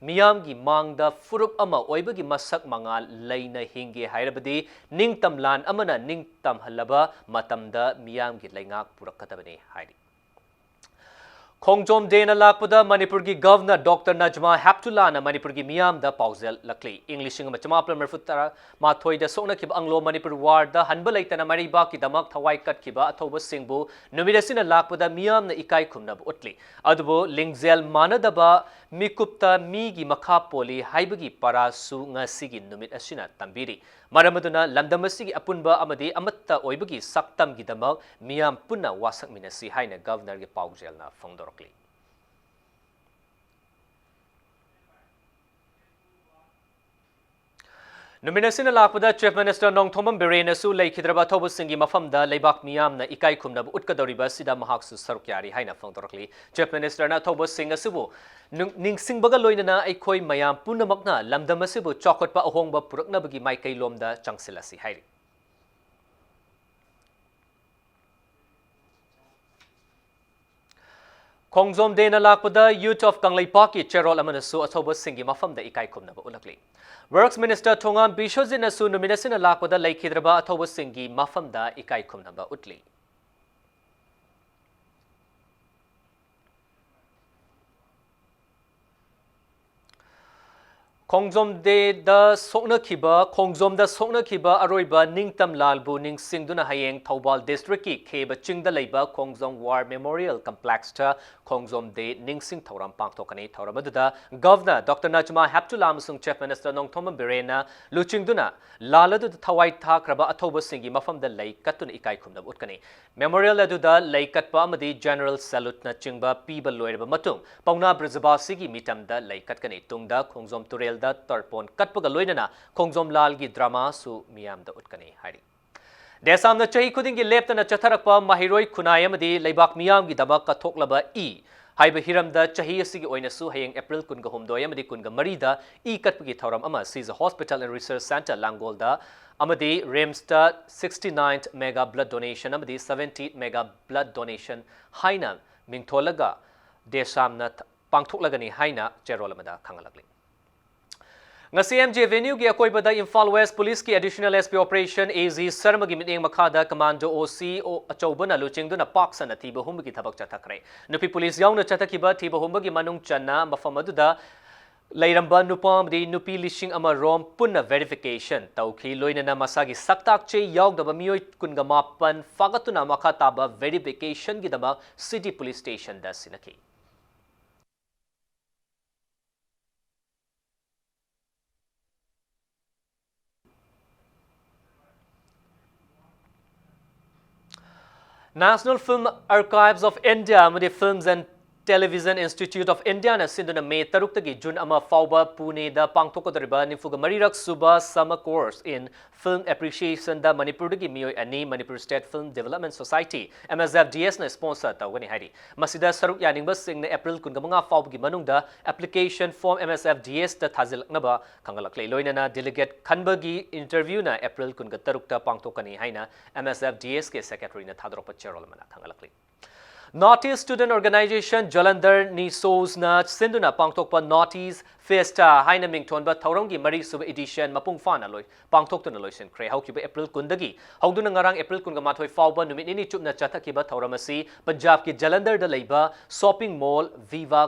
ꯃꯤꯌꯥꯝꯒꯤ ꯃꯥꯡꯗ ꯐꯨꯔꯨꯞ ꯑꯃ ꯑꯣꯏꯕꯒꯤ ꯃꯁꯛ ꯃꯉꯥꯜ ꯂꯩꯅ ꯍꯤꯡꯒꯦ ꯍꯥꯏꯔꯕꯗꯤ ꯅꯤꯡꯇꯝ ꯂꯥꯟ ꯑꯃꯅ ꯅꯤꯡꯇꯝꯍꯜꯂꯕ ꯃꯇꯝꯗ ꯃꯤꯌꯥꯝꯒꯤ ꯂꯩꯉꯥꯛ ꯄꯨꯔꯛꯀꯗꯕꯅꯤ ꯍꯥꯏꯔꯤ꯫ ꯈꯣꯡꯖꯣꯝ Dayꯅ ꯂꯥꯛꯄꯗ ꯃꯅꯤꯄꯨꯔꯒꯤ Governor Doctor ꯅꯖꯃꯥ ꯍꯦꯞꯇꯨꯂꯥꯅ ꯃꯅꯤꯄꯨꯔꯒꯤ ꯃꯤꯌꯥꯝꯗ ꯄꯥꯎꯖꯦꯜꯂꯛꯂꯤ꯫ ꯏꯪ ꯂꯤꯁꯤꯡ ꯑꯃ ꯆꯃꯥꯄꯜ ꯃꯔꯤꯐꯨ ꯇꯔꯥ ꯃꯥꯊꯣꯏꯗ ꯁꯣꯛꯅꯈꯤꯕ Anglo Manipur Warꯗ ꯍꯟꯕ ꯂꯩꯇꯅ ꯃꯔꯩꯕꯥꯛꯀꯤꯗꯃꯛ ꯊꯋꯥꯏ ꯀꯠꯈꯤꯕ ꯑꯊꯧꯕꯁꯤꯡꯕꯨ ꯅꯨꯃꯤꯠ ꯑꯁꯤꯅ ꯂꯥꯛꯄꯗ ꯃꯤꯌꯥꯝꯅ ꯏꯀꯥꯏ ꯈꯨꯝꯅꯕ ꯎꯠꯂꯤ꯫ ꯑꯗꯨꯕꯨ ꯂꯤꯡꯖꯦꯜ ꯃꯥꯟꯅꯗꯕ ꯃꯤꯀꯨꯞꯇ ꯃꯤꯒꯤ ꯃꯈꯥ ꯄꯣꯜꯂꯤ ꯍꯥꯏꯕꯒꯤ ꯄꯔꯥꯁꯨ ꯉꯁꯤꯒꯤ ꯅꯨꯃꯤꯠ ꯑꯁꯤꯅ ꯇꯝꯕꯤꯔꯤ꯫ ꯃꯔꯝ ꯑꯗꯨꯅ ꯂꯝꯗꯝ ꯑꯁꯤꯒꯤ ꯑꯄꯨꯟꯕ ꯑꯃꯗꯤ ꯑꯃꯠꯇ ꯑꯣꯏꯕꯒꯤ ꯁꯛꯇꯝꯒꯤꯗꯃꯛ ꯃꯤꯌꯥꯝ ꯄꯨꯟꯅ ꯋꯥꯁꯛꯃꯤꯟꯅꯁꯤ ꯍꯥꯏꯅ Governorꯒꯤ ꯄꯥꯎꯖꯦꯜꯅ ꯐꯣꯡꯗꯣꯔꯛꯂꯤ꯫ ꯅꯨꯃꯤꯠ ꯑꯁꯤꯅ ꯂꯥꯛꯄꯗ Chief Minister ꯅꯣꯡꯊꯣꯝꯕꯝ ꯕꯤꯔꯦꯟꯅꯁꯨ ꯂꯩꯈꯤꯗ꯭ꯔꯕ ꯑꯊꯧꯕꯁꯤꯡꯒꯤ ꯃꯐꯝꯗ ꯂꯩꯕꯥꯛ ꯃꯤꯌꯥꯝꯅ ꯏꯀꯥꯏ ꯈꯨꯝꯅꯕ ꯎꯠꯀꯗꯧꯔꯤꯕ ꯑꯁꯤꯗ ꯃꯍꯥꯛꯁꯨ ꯁꯔꯨꯛ ꯌꯥꯔꯤ ꯍꯥꯏꯅ ꯐꯣꯡꯗꯣꯔꯛꯂꯤ꯫ Chief Ministerꯅ ꯑꯊꯧꯕꯁꯤꯡ ꯑꯁꯤꯕꯨ ꯅꯨꯡ-, ꯅꯤꯡꯁꯤꯡꯕꯒ ꯂꯣꯏꯅꯅ ꯑꯩꯈꯣꯏ ꯃꯌꯥꯝ ꯄꯨꯝꯅꯃꯛꯅ ꯂꯝꯗꯝ ꯑꯁꯤꯕꯨ ꯆꯥꯎꯈꯠꯄ ꯑꯍꯣꯡꯕ ꯄꯨꯔꯛꯅꯕꯒꯤ ꯃꯥꯏꯀꯩꯂꯣꯝꯗ ꯆꯪꯁꯤꯜꯂꯁꯤ ꯍꯥꯏꯔꯤ꯫ ꯈꯣꯡꯖꯣꯝ Dayꯅ ꯂꯥꯛꯄꯗ Youth of ꯀꯪꯂꯩꯄꯥꯛꯀꯤ ꯆꯦꯔꯣꯜ ꯑꯃꯅꯁꯨ ꯑꯊꯧꯕꯁꯤꯡꯒꯤ ꯃꯐꯝꯗ ꯏꯀꯥꯏ ꯈꯨꯝꯅꯕ ꯎꯠꯂꯛꯂꯤ꯫ Works Minister ꯊꯣꯉꯥꯝ ꯕꯤꯁ꯭ꯋꯖꯤꯠꯅꯁꯨ ꯅꯨꯃꯤꯠ ꯑꯁꯤꯅ ꯂꯥꯛꯄꯗ ꯂꯩꯈꯤꯗ꯭ꯔꯕ ꯑꯊꯧꯕꯁꯤꯡꯒꯤ ꯃꯐꯝꯗ ꯏꯀꯥꯏ ꯈꯨꯝꯅꯕ ꯎꯠꯂꯤ꯫ ꯈꯣꯡꯖꯣꯝ ꯗꯦꯗ ꯁꯣꯛꯅꯈꯤꯕ, ꯈꯣꯡꯖꯣꯝꯗ ꯁꯣꯛꯅꯈꯤꯕ ꯑꯔꯣꯏꯕ ꯅꯤꯡꯇꯝ ꯂꯥꯜꯕꯨ ꯅꯤꯡꯁꯤꯡꯗꯨꯅ ꯍꯌꯦꯡ ꯊꯧꯕꯥꯜ ꯗꯤꯁꯇ꯭ꯔꯤꯛꯀꯤ ꯈꯦꯕ ꯆꯤꯡꯗ ꯂꯩꯕ ꯈꯣꯡꯖꯣꯝ ꯋꯥꯔ ꯃꯦꯃꯣꯔꯤꯌꯦꯜ ꯀꯝꯄ꯭ꯂꯦꯛꯁꯇ ꯈꯣꯡꯖꯣꯝ ꯗꯦ ꯅꯤꯡꯁꯤꯡ ꯊꯧꯔꯝ ꯄꯥꯡꯊꯣꯛꯀꯅꯤ꯫ ꯊꯧꯔꯝ ꯑꯗꯨꯗ ꯒꯚꯔꯅꯔ ꯗꯣꯛꯇꯔ ꯅꯖꯃꯥ ꯍꯦꯞꯇꯨꯂꯥ ꯑꯃꯁꯨꯡ ꯆꯤꯐ ꯃꯤꯅꯤꯁꯇꯔ ꯅꯣꯡꯊꯣꯝꯕꯝ ꯕꯤꯔꯦꯟꯅ ꯂꯨꯆꯤꯡꯗꯨꯅ ꯂꯥꯜ ꯑꯗꯨꯗ ꯊꯋꯥꯏ ꯊꯥꯈ꯭ꯔꯕ ꯑꯊꯧꯕꯁꯤꯡꯒꯤ ꯃꯐꯝꯗ ꯂꯩ ꯀꯠꯇꯨꯅ ꯏꯀꯥꯏ ꯈꯨꯝꯅꯕ ꯎꯠꯀꯅꯤ꯫ ꯃꯦꯃꯣꯔꯤꯌꯦꯜ ꯑꯗꯨꯗ ꯂꯩ ꯀꯠꯄ ꯑꯃꯗꯤ ꯖꯦꯅꯔꯦꯜ ꯁꯦꯂꯨꯠꯅꯆꯤꯡꯕ ꯄꯤꯕ ꯂꯣꯏꯔꯕ ꯃꯇꯨꯡ ꯄꯥꯎꯅꯥ ꯕ꯭ꯔꯖꯕꯥꯁꯤꯒꯤ ꯃꯤꯇꯝꯗ ꯂꯩ ꯀꯠꯀꯅꯤ꯫ ꯇꯨꯡꯗ ꯈꯣꯡꯖꯣꯝ ꯇꯨꯔꯦꯜꯗ ꯇꯔꯄꯣꯟ ꯀꯠꯄꯒ ꯂꯣꯏꯅꯅ ꯈꯣꯡꯖꯣꯝ ꯂꯥꯜꯒꯤ ꯗ꯭ꯔꯃꯥꯁꯨ ꯃꯤꯌꯥꯝꯗ ꯎꯠꯀꯅꯤ ꯍꯥꯏꯔꯤ꯫ ꯗꯦꯁꯥꯝꯅ ꯆꯍꯤ ꯈꯨꯗꯤꯡꯒꯤ ꯂꯦꯞꯇꯅ ꯆꯠꯊꯔꯛꯄ ꯃꯍꯩꯔꯣꯏ ꯈꯨꯟꯅꯥꯏ ꯑꯃꯗꯤ ꯂꯩꯕꯥꯛ ꯃꯤꯌꯥꯝꯒꯤꯗꯃꯛ ꯀꯠꯊꯣꯛꯂꯕ ꯏ ꯍꯥꯏꯕ ꯍꯤꯔꯝꯗ ꯆꯍꯤ ꯑꯁꯤꯒꯤ ꯑꯣꯏꯅꯁꯨ ꯍꯌꯦꯡ ꯑꯦꯄ꯭ꯔꯤꯜ ꯀꯨꯟꯒ ꯍꯨꯝꯗꯣꯏ ꯑꯃꯗꯤ ꯀꯨꯟꯒ ꯃꯔꯤꯗ ꯏ ꯀꯠꯄꯒꯤ ꯊꯧꯔꯝ ꯑꯃ ꯁꯤꯖ ꯍꯣꯁꯄꯤꯇꯥꯜ ꯑꯦꯟ ꯔꯤꯁꯔꯆ ꯁꯦꯟꯇꯔ ꯂꯥꯡꯒꯣꯜꯗ ꯑꯃꯗꯤ ꯔꯤꯝꯁꯇ sixty-ninth mega blood donation ꯑꯃꯗꯤ seventy mega blood donation ꯍꯥꯏꯅ ꯃꯤꯡꯊꯣꯜꯂꯒ ꯗꯦꯁꯥꯝꯅ ꯄꯥꯡꯊꯣꯛꯂꯒꯅꯤ ꯍꯥꯏꯅ ꯆꯦꯔꯣꯜ ꯑꯃꯗ ꯈꯪꯍꯜꯂꯛꯂꯤ꯫ ꯉꯁꯤ ꯑꯦꯝ ꯖꯤ ꯑꯦꯚꯦꯅ꯭ꯌꯨꯒꯤ ꯑꯀꯣꯏꯕꯗ ꯏꯝꯐꯥꯜ ꯋꯦꯁ ꯄꯨꯂꯤꯁꯀꯤ additional S P operation A G ꯁꯔꯃꯒꯤ ꯃꯤꯠꯌꯦꯡ ꯃꯈꯥꯗ ꯀꯃꯥꯟꯗꯣ ꯑꯣ ꯁꯤ ꯑꯣ ꯑꯆꯧꯕꯅ ꯂꯨꯆꯤꯡꯗꯨꯅ ꯄꯥꯛ ꯁꯟꯅ ꯊꯤꯕ ꯍꯨꯝꯕꯒꯤ ꯊꯕꯛ ꯆꯠꯊꯈ꯭ꯔꯦ꯫ ꯅꯨꯄꯤ ꯄꯨꯂꯤꯁ ꯌꯥꯎꯅ ꯆꯠꯊꯈꯤꯕ ꯊꯤꯕ ꯍꯨꯝꯕꯒꯤ ꯃꯅꯨꯡ ꯆꯟꯅ ꯃꯐꯝ ꯑꯗꯨꯗ ꯂꯩꯔꯝꯕ ꯅꯨꯄꯥ ꯑꯃꯗꯤ ꯅꯨꯄꯤ ꯂꯤꯁꯤꯡ ꯑꯃ ꯔꯣꯝ ꯄꯨꯟꯅ ꯚꯦꯔꯤꯐꯤꯀꯦꯁꯟ ꯇꯧꯈꯤ꯫ ꯂꯣꯏꯅꯅ ꯃꯁꯥꯒꯤ ꯁꯛꯇꯥꯛ ꯆꯦ ꯌꯥꯎꯗꯕ ꯃꯤꯑꯣꯏ ꯀꯨꯟꯒ ꯃꯥꯄꯟ ꯐꯥꯒꯠꯇꯨꯅ ꯃꯈꯥ ꯇꯥꯕ ꯚꯦꯔꯤꯐꯤꯀꯦꯁꯟꯒꯤꯗꯃꯛ ꯁꯤꯇꯤ ꯄꯨꯂꯤꯁ ꯁ꯭ꯇꯦꯁꯟꯗ ꯁꯤꯟꯅꯈꯤ꯫ National Film Archives of India ꯑꯃꯗꯤ Films and Television Institute of Indiaꯅ ꯁꯤꯟꯗꯨꯅ ꯃꯦ ꯇꯔꯨꯛꯇꯒꯤ ꯖꯨꯟ ꯑꯃ ꯐꯥꯎꯕ ꯄꯨꯅꯦꯗ ꯄꯥꯡꯊꯣꯛꯀꯗꯧꯔꯤꯕ ꯅꯤꯐꯨꯒ ꯃꯔꯤꯔꯛ ꯁꯨꯕ Summer Course in Film Appreciationꯗ ꯃꯅꯤꯄꯨꯔꯗꯒꯤ ꯃꯤꯑꯣꯏ ꯑꯅꯤ, Manipur State Film Development Society, M S F D Sꯅ sponsor ꯇꯧꯒꯅꯤ ꯍꯥꯏꯔꯤ꯫ ꯃꯁꯤꯗ ꯁꯔꯨꯛ ꯌꯥꯅꯤꯡꯕꯁꯤꯡꯅ ꯑꯦꯄ꯭ꯔꯤꯜ ꯀꯨꯟꯃꯉꯥ ꯐꯥꯎꯕꯒꯤ ꯃꯅꯨꯡꯗ application form M S F D Sꯇ ꯊꯥꯖꯤꯜꯂꯛꯅꯕ ꯈꯪꯍꯜꯂꯛꯂꯤ꯫ ꯂꯣꯏꯅꯅ delegate ꯈꯟꯕꯒꯤ interviewꯅ ꯑꯦꯄ꯭ꯔꯤꯜ ꯀꯨꯟꯒ ꯇꯔꯨꯛꯇ ꯄꯥꯡꯊꯣꯛꯀꯅꯤ ꯍꯥꯏꯅ M S F D Sꯀꯤ secretaryꯅ ꯊꯥꯗꯣꯔꯛꯄ ꯆꯦꯔꯣꯜ ꯑꯃꯅ ꯈꯪꯍꯜꯂꯛꯂꯤ꯫ North East Student Organisation Jalandhar NESOSꯅ ꯁꯤꯟꯗꯨꯅ ꯄꯥꯡꯊꯣꯛꯄ North East Fiesta ꯍꯥꯏꯅ ꯃꯤꯡꯊꯣꯟꯕ ꯊꯧꯔꯝꯒꯤ ꯃꯔꯤꯁꯨꯕ edition ꯃꯄꯨꯡ ꯐꯥꯅ ꯂꯣꯏ-, ꯄꯥꯡꯊꯣꯛꯇꯨꯅ ꯂꯣꯏꯁꯤꯟꯈ꯭ꯔꯦ꯫ ꯍꯧꯈꯤꯕ ꯑꯦꯄ꯭ꯔꯤꯜ ꯀꯨꯟꯗꯒꯤ ꯍꯧꯗꯨꯅ ꯉꯔꯥꯡ ꯑꯦꯄ꯭ꯔꯤꯜ ꯀꯨꯟꯒ ꯃꯥꯊꯣꯏ ꯐꯥꯎꯕ ꯅꯨꯃꯤꯠ ꯅꯤꯅꯤ ꯆꯨꯞꯅ ꯆꯠꯊꯈꯤꯕ ꯊꯧꯔꯝ ꯑꯁꯤ ꯄꯟꯖꯥꯕꯀꯤ ꯖꯂꯟꯙꯔꯗ ꯂꯩꯕ shopping mall Viva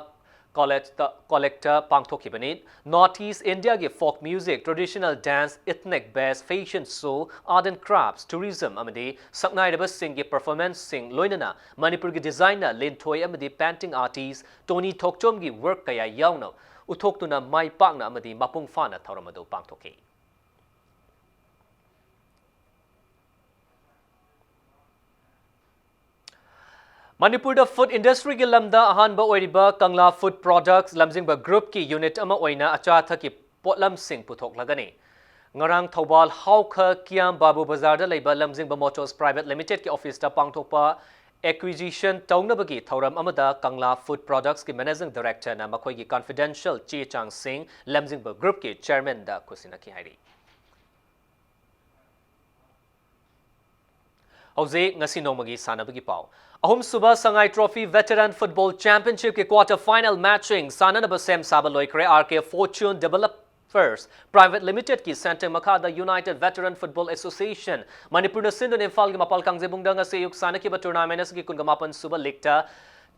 ꯀꯣꯂꯦꯖꯇ ꯀꯣꯂꯦꯖꯇ ꯄꯥꯡꯊꯣꯛꯈꯤꯕꯅꯤ꯫ North East Indiaꯒꯤ folk music, traditional dance, ethnic based fashion show, art and crafts, tourism ꯑꯃꯗꯤ ꯁꯛꯅꯥꯏꯔꯕꯁꯤꯡꯒꯤ performanceꯁꯤꯡ, ꯂꯣꯏꯅꯅ ꯃꯅꯤꯄꯨꯔꯒꯤ designer ꯂꯤꯟꯊꯣꯏ ꯑꯃꯗꯤ painting artist ꯇꯣꯅꯤ ꯊꯣꯛꯆꯣꯝꯒꯤ work ꯀꯌꯥ ꯌꯥꯎꯅ ꯎꯠꯊꯣꯛꯇꯨꯅ ꯃꯥꯏ ꯄꯥꯛꯅ ꯑꯃꯗꯤ ꯃꯄꯨꯡ ꯐꯥꯅ ꯊꯧꯔꯝ ꯑꯗꯨ ꯄꯥꯡꯊꯣꯛꯈꯤ꯫ ꯃꯅꯤꯄꯨꯔꯗ food industryꯒꯤ ꯂꯝꯗ ꯑꯍꯥꯟꯕ ꯑꯣꯏꯔꯤꯕ ꯀꯪꯂꯥ Food Products ꯂꯝꯖꯤꯡꯕ groupꯀꯤ unit ꯑꯃ ꯑꯣꯏꯅ ꯑꯆꯥ ꯑꯊꯛꯀꯤ ꯄꯣꯠꯂꯝꯁꯤꯡ ꯄꯨꯊꯣꯛꯂꯒꯅꯤ꯫ ꯉꯔꯥꯡ ꯊꯧꯕꯥꯜ ꯍꯥꯎꯈ ꯀꯤꯌꯥꯝ ꯕꯥꯕꯨ ꯕꯖꯥꯔꯗ ꯂꯩꯕ ꯂꯝꯖꯤꯡꯕ Motors Private Limitedꯀꯤ officeꯇ ꯄꯥꯡꯊꯣꯛꯄ acquisition ꯇꯧꯅꯕꯒꯤ ꯊꯧꯔꯝ ꯑꯃꯗ ꯀꯪꯂꯥ Food Productsꯀꯤ managing directorꯅ ꯃꯈꯣꯏꯒꯤ confidential ꯆꯦ ꯆꯥꯡꯁꯤꯡ ꯂꯝꯖꯤꯡꯕ groupꯀꯤ chairmanꯗ ꯈꯨꯠꯁꯤꯟꯅꯈꯤ ꯍꯥꯏꯔꯤ꯫ ꯍꯧꯖꯤꯛ ꯉꯁꯤ ꯅꯣꯡꯃꯒꯤ ꯁꯥꯟꯅꯕꯒꯤ ꯄꯥꯎ꯫ ꯑꯍꯨꯝꯁꯨꯕ ꯁꯉꯥꯏ Trophy Veteran Football Championshipꯀꯤ quarter final matchꯁꯤꯡ ꯁꯥꯟꯅꯅꯕ ꯁꯦꯝ ꯁꯥꯕ ꯂꯣꯏꯈ꯭ꯔꯦ꯫ R K Fortune Developers Private Limitedꯀꯤ ꯁꯦꯟꯇꯦꯡ ꯃꯈꯥꯗ United Veteran Football Association ꯃꯅꯤꯄꯨꯔꯅ ꯁꯤꯟꯗꯨꯅ ꯏꯝꯐꯥꯜꯒꯤ ꯃꯄꯥꯜ ꯀꯥꯡꯖꯩꯕꯨꯡꯗ ꯉꯁꯤ ꯑꯌꯨꯛ ꯁꯥꯟꯅꯈꯤꯕ tournament ꯑꯁꯤꯒꯤ ꯀꯨꯟꯒ ꯃꯥꯄꯟ ꯁꯨꯕ leagueꯇ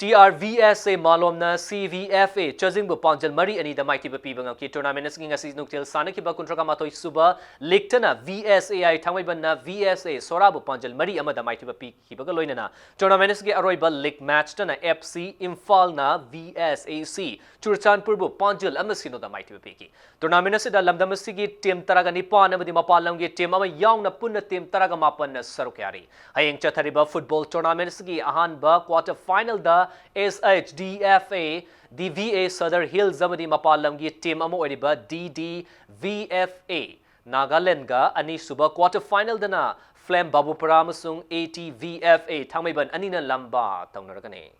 T R V S A ꯃꯥꯂꯣꯝꯅ C V F A ꯆꯥꯖꯤꯡꯕꯨ ꯄꯥꯟꯖꯜ ꯃꯔꯤ ꯑꯅꯤꯗ ꯃꯥꯏꯊꯤꯕ ꯄꯤꯕ ꯉꯝꯈꯤ꯫ Tournament ꯑꯁꯤꯒꯤ ꯉꯁꯤ ꯅꯨꯡꯊꯤꯜ ꯁꯥꯟꯅꯈꯤꯕ ꯀꯨꯟꯊ꯭ꯔꯥ ꯃꯥꯊꯣꯏ ꯁꯨꯕ leagueꯇꯅ V S A I ꯊꯥꯡꯃꯩꯕꯟꯅ V S A ꯁꯣꯔꯥꯕꯨ ꯄꯥꯟꯖꯜ ꯃꯔꯤ ꯑꯃꯗ ꯃꯥꯏꯊꯤꯕ ꯄꯤꯈꯤꯕꯒ ꯂꯣꯏꯅꯅ tournament ꯑꯁꯤꯒꯤ ꯑꯔꯣꯏꯕ league matchꯇꯅ F C ꯏꯝꯐꯥꯜꯅ V S A C ꯆꯨꯔꯆꯥꯟꯄꯨꯔꯕꯨ ꯄꯥꯟꯖꯜ ꯑꯃ ꯁꯤꯅꯣꯗ ꯃꯥꯏꯊꯤꯕ ꯄꯤꯈꯤ꯫ Tournament ꯑꯁꯤꯗ ꯂꯝꯗꯝ ꯑꯁꯤꯒꯤ team ꯇꯔꯥꯒ ꯅꯤꯄꯥꯟ ꯑꯃꯗꯤ ꯃꯄꯥꯟ ꯂꯝꯒꯤ team ꯑꯃ ꯌꯥꯎꯅ ꯄꯨꯟꯅ team ꯇꯔꯥꯒ ꯃꯥꯄꯟꯅ ꯁꯔꯨꯛ ꯌꯥꯔꯤ꯫ ꯍꯌꯦꯡ ꯆꯠꯊꯔꯤꯕ football tournament ꯑꯁꯤꯒꯤ ꯑꯍꯥꯟꯕ quarter finalꯗ S H D F A, D V A Sadar Hills ꯑꯃꯗꯤ ꯃꯄꯥꯟ ꯂꯝꯒꯤ team ꯑꯃ ꯑꯣꯏꯔꯤꯕ D D V F A ꯅꯥꯒꯥꯂꯦꯟꯗꯒ, ꯑꯅꯤꯁꯨꯕ quarter finalꯗꯅ Flame ꯕꯥꯕꯨꯄꯨꯔꯥ ꯑꯃꯁꯨꯡ A T V F A ꯊꯥꯡꯃꯩꯕꯟ ꯑꯅꯤꯅ ꯂꯝꯕꯥ ꯇꯧꯅꯔꯒꯅꯤ꯫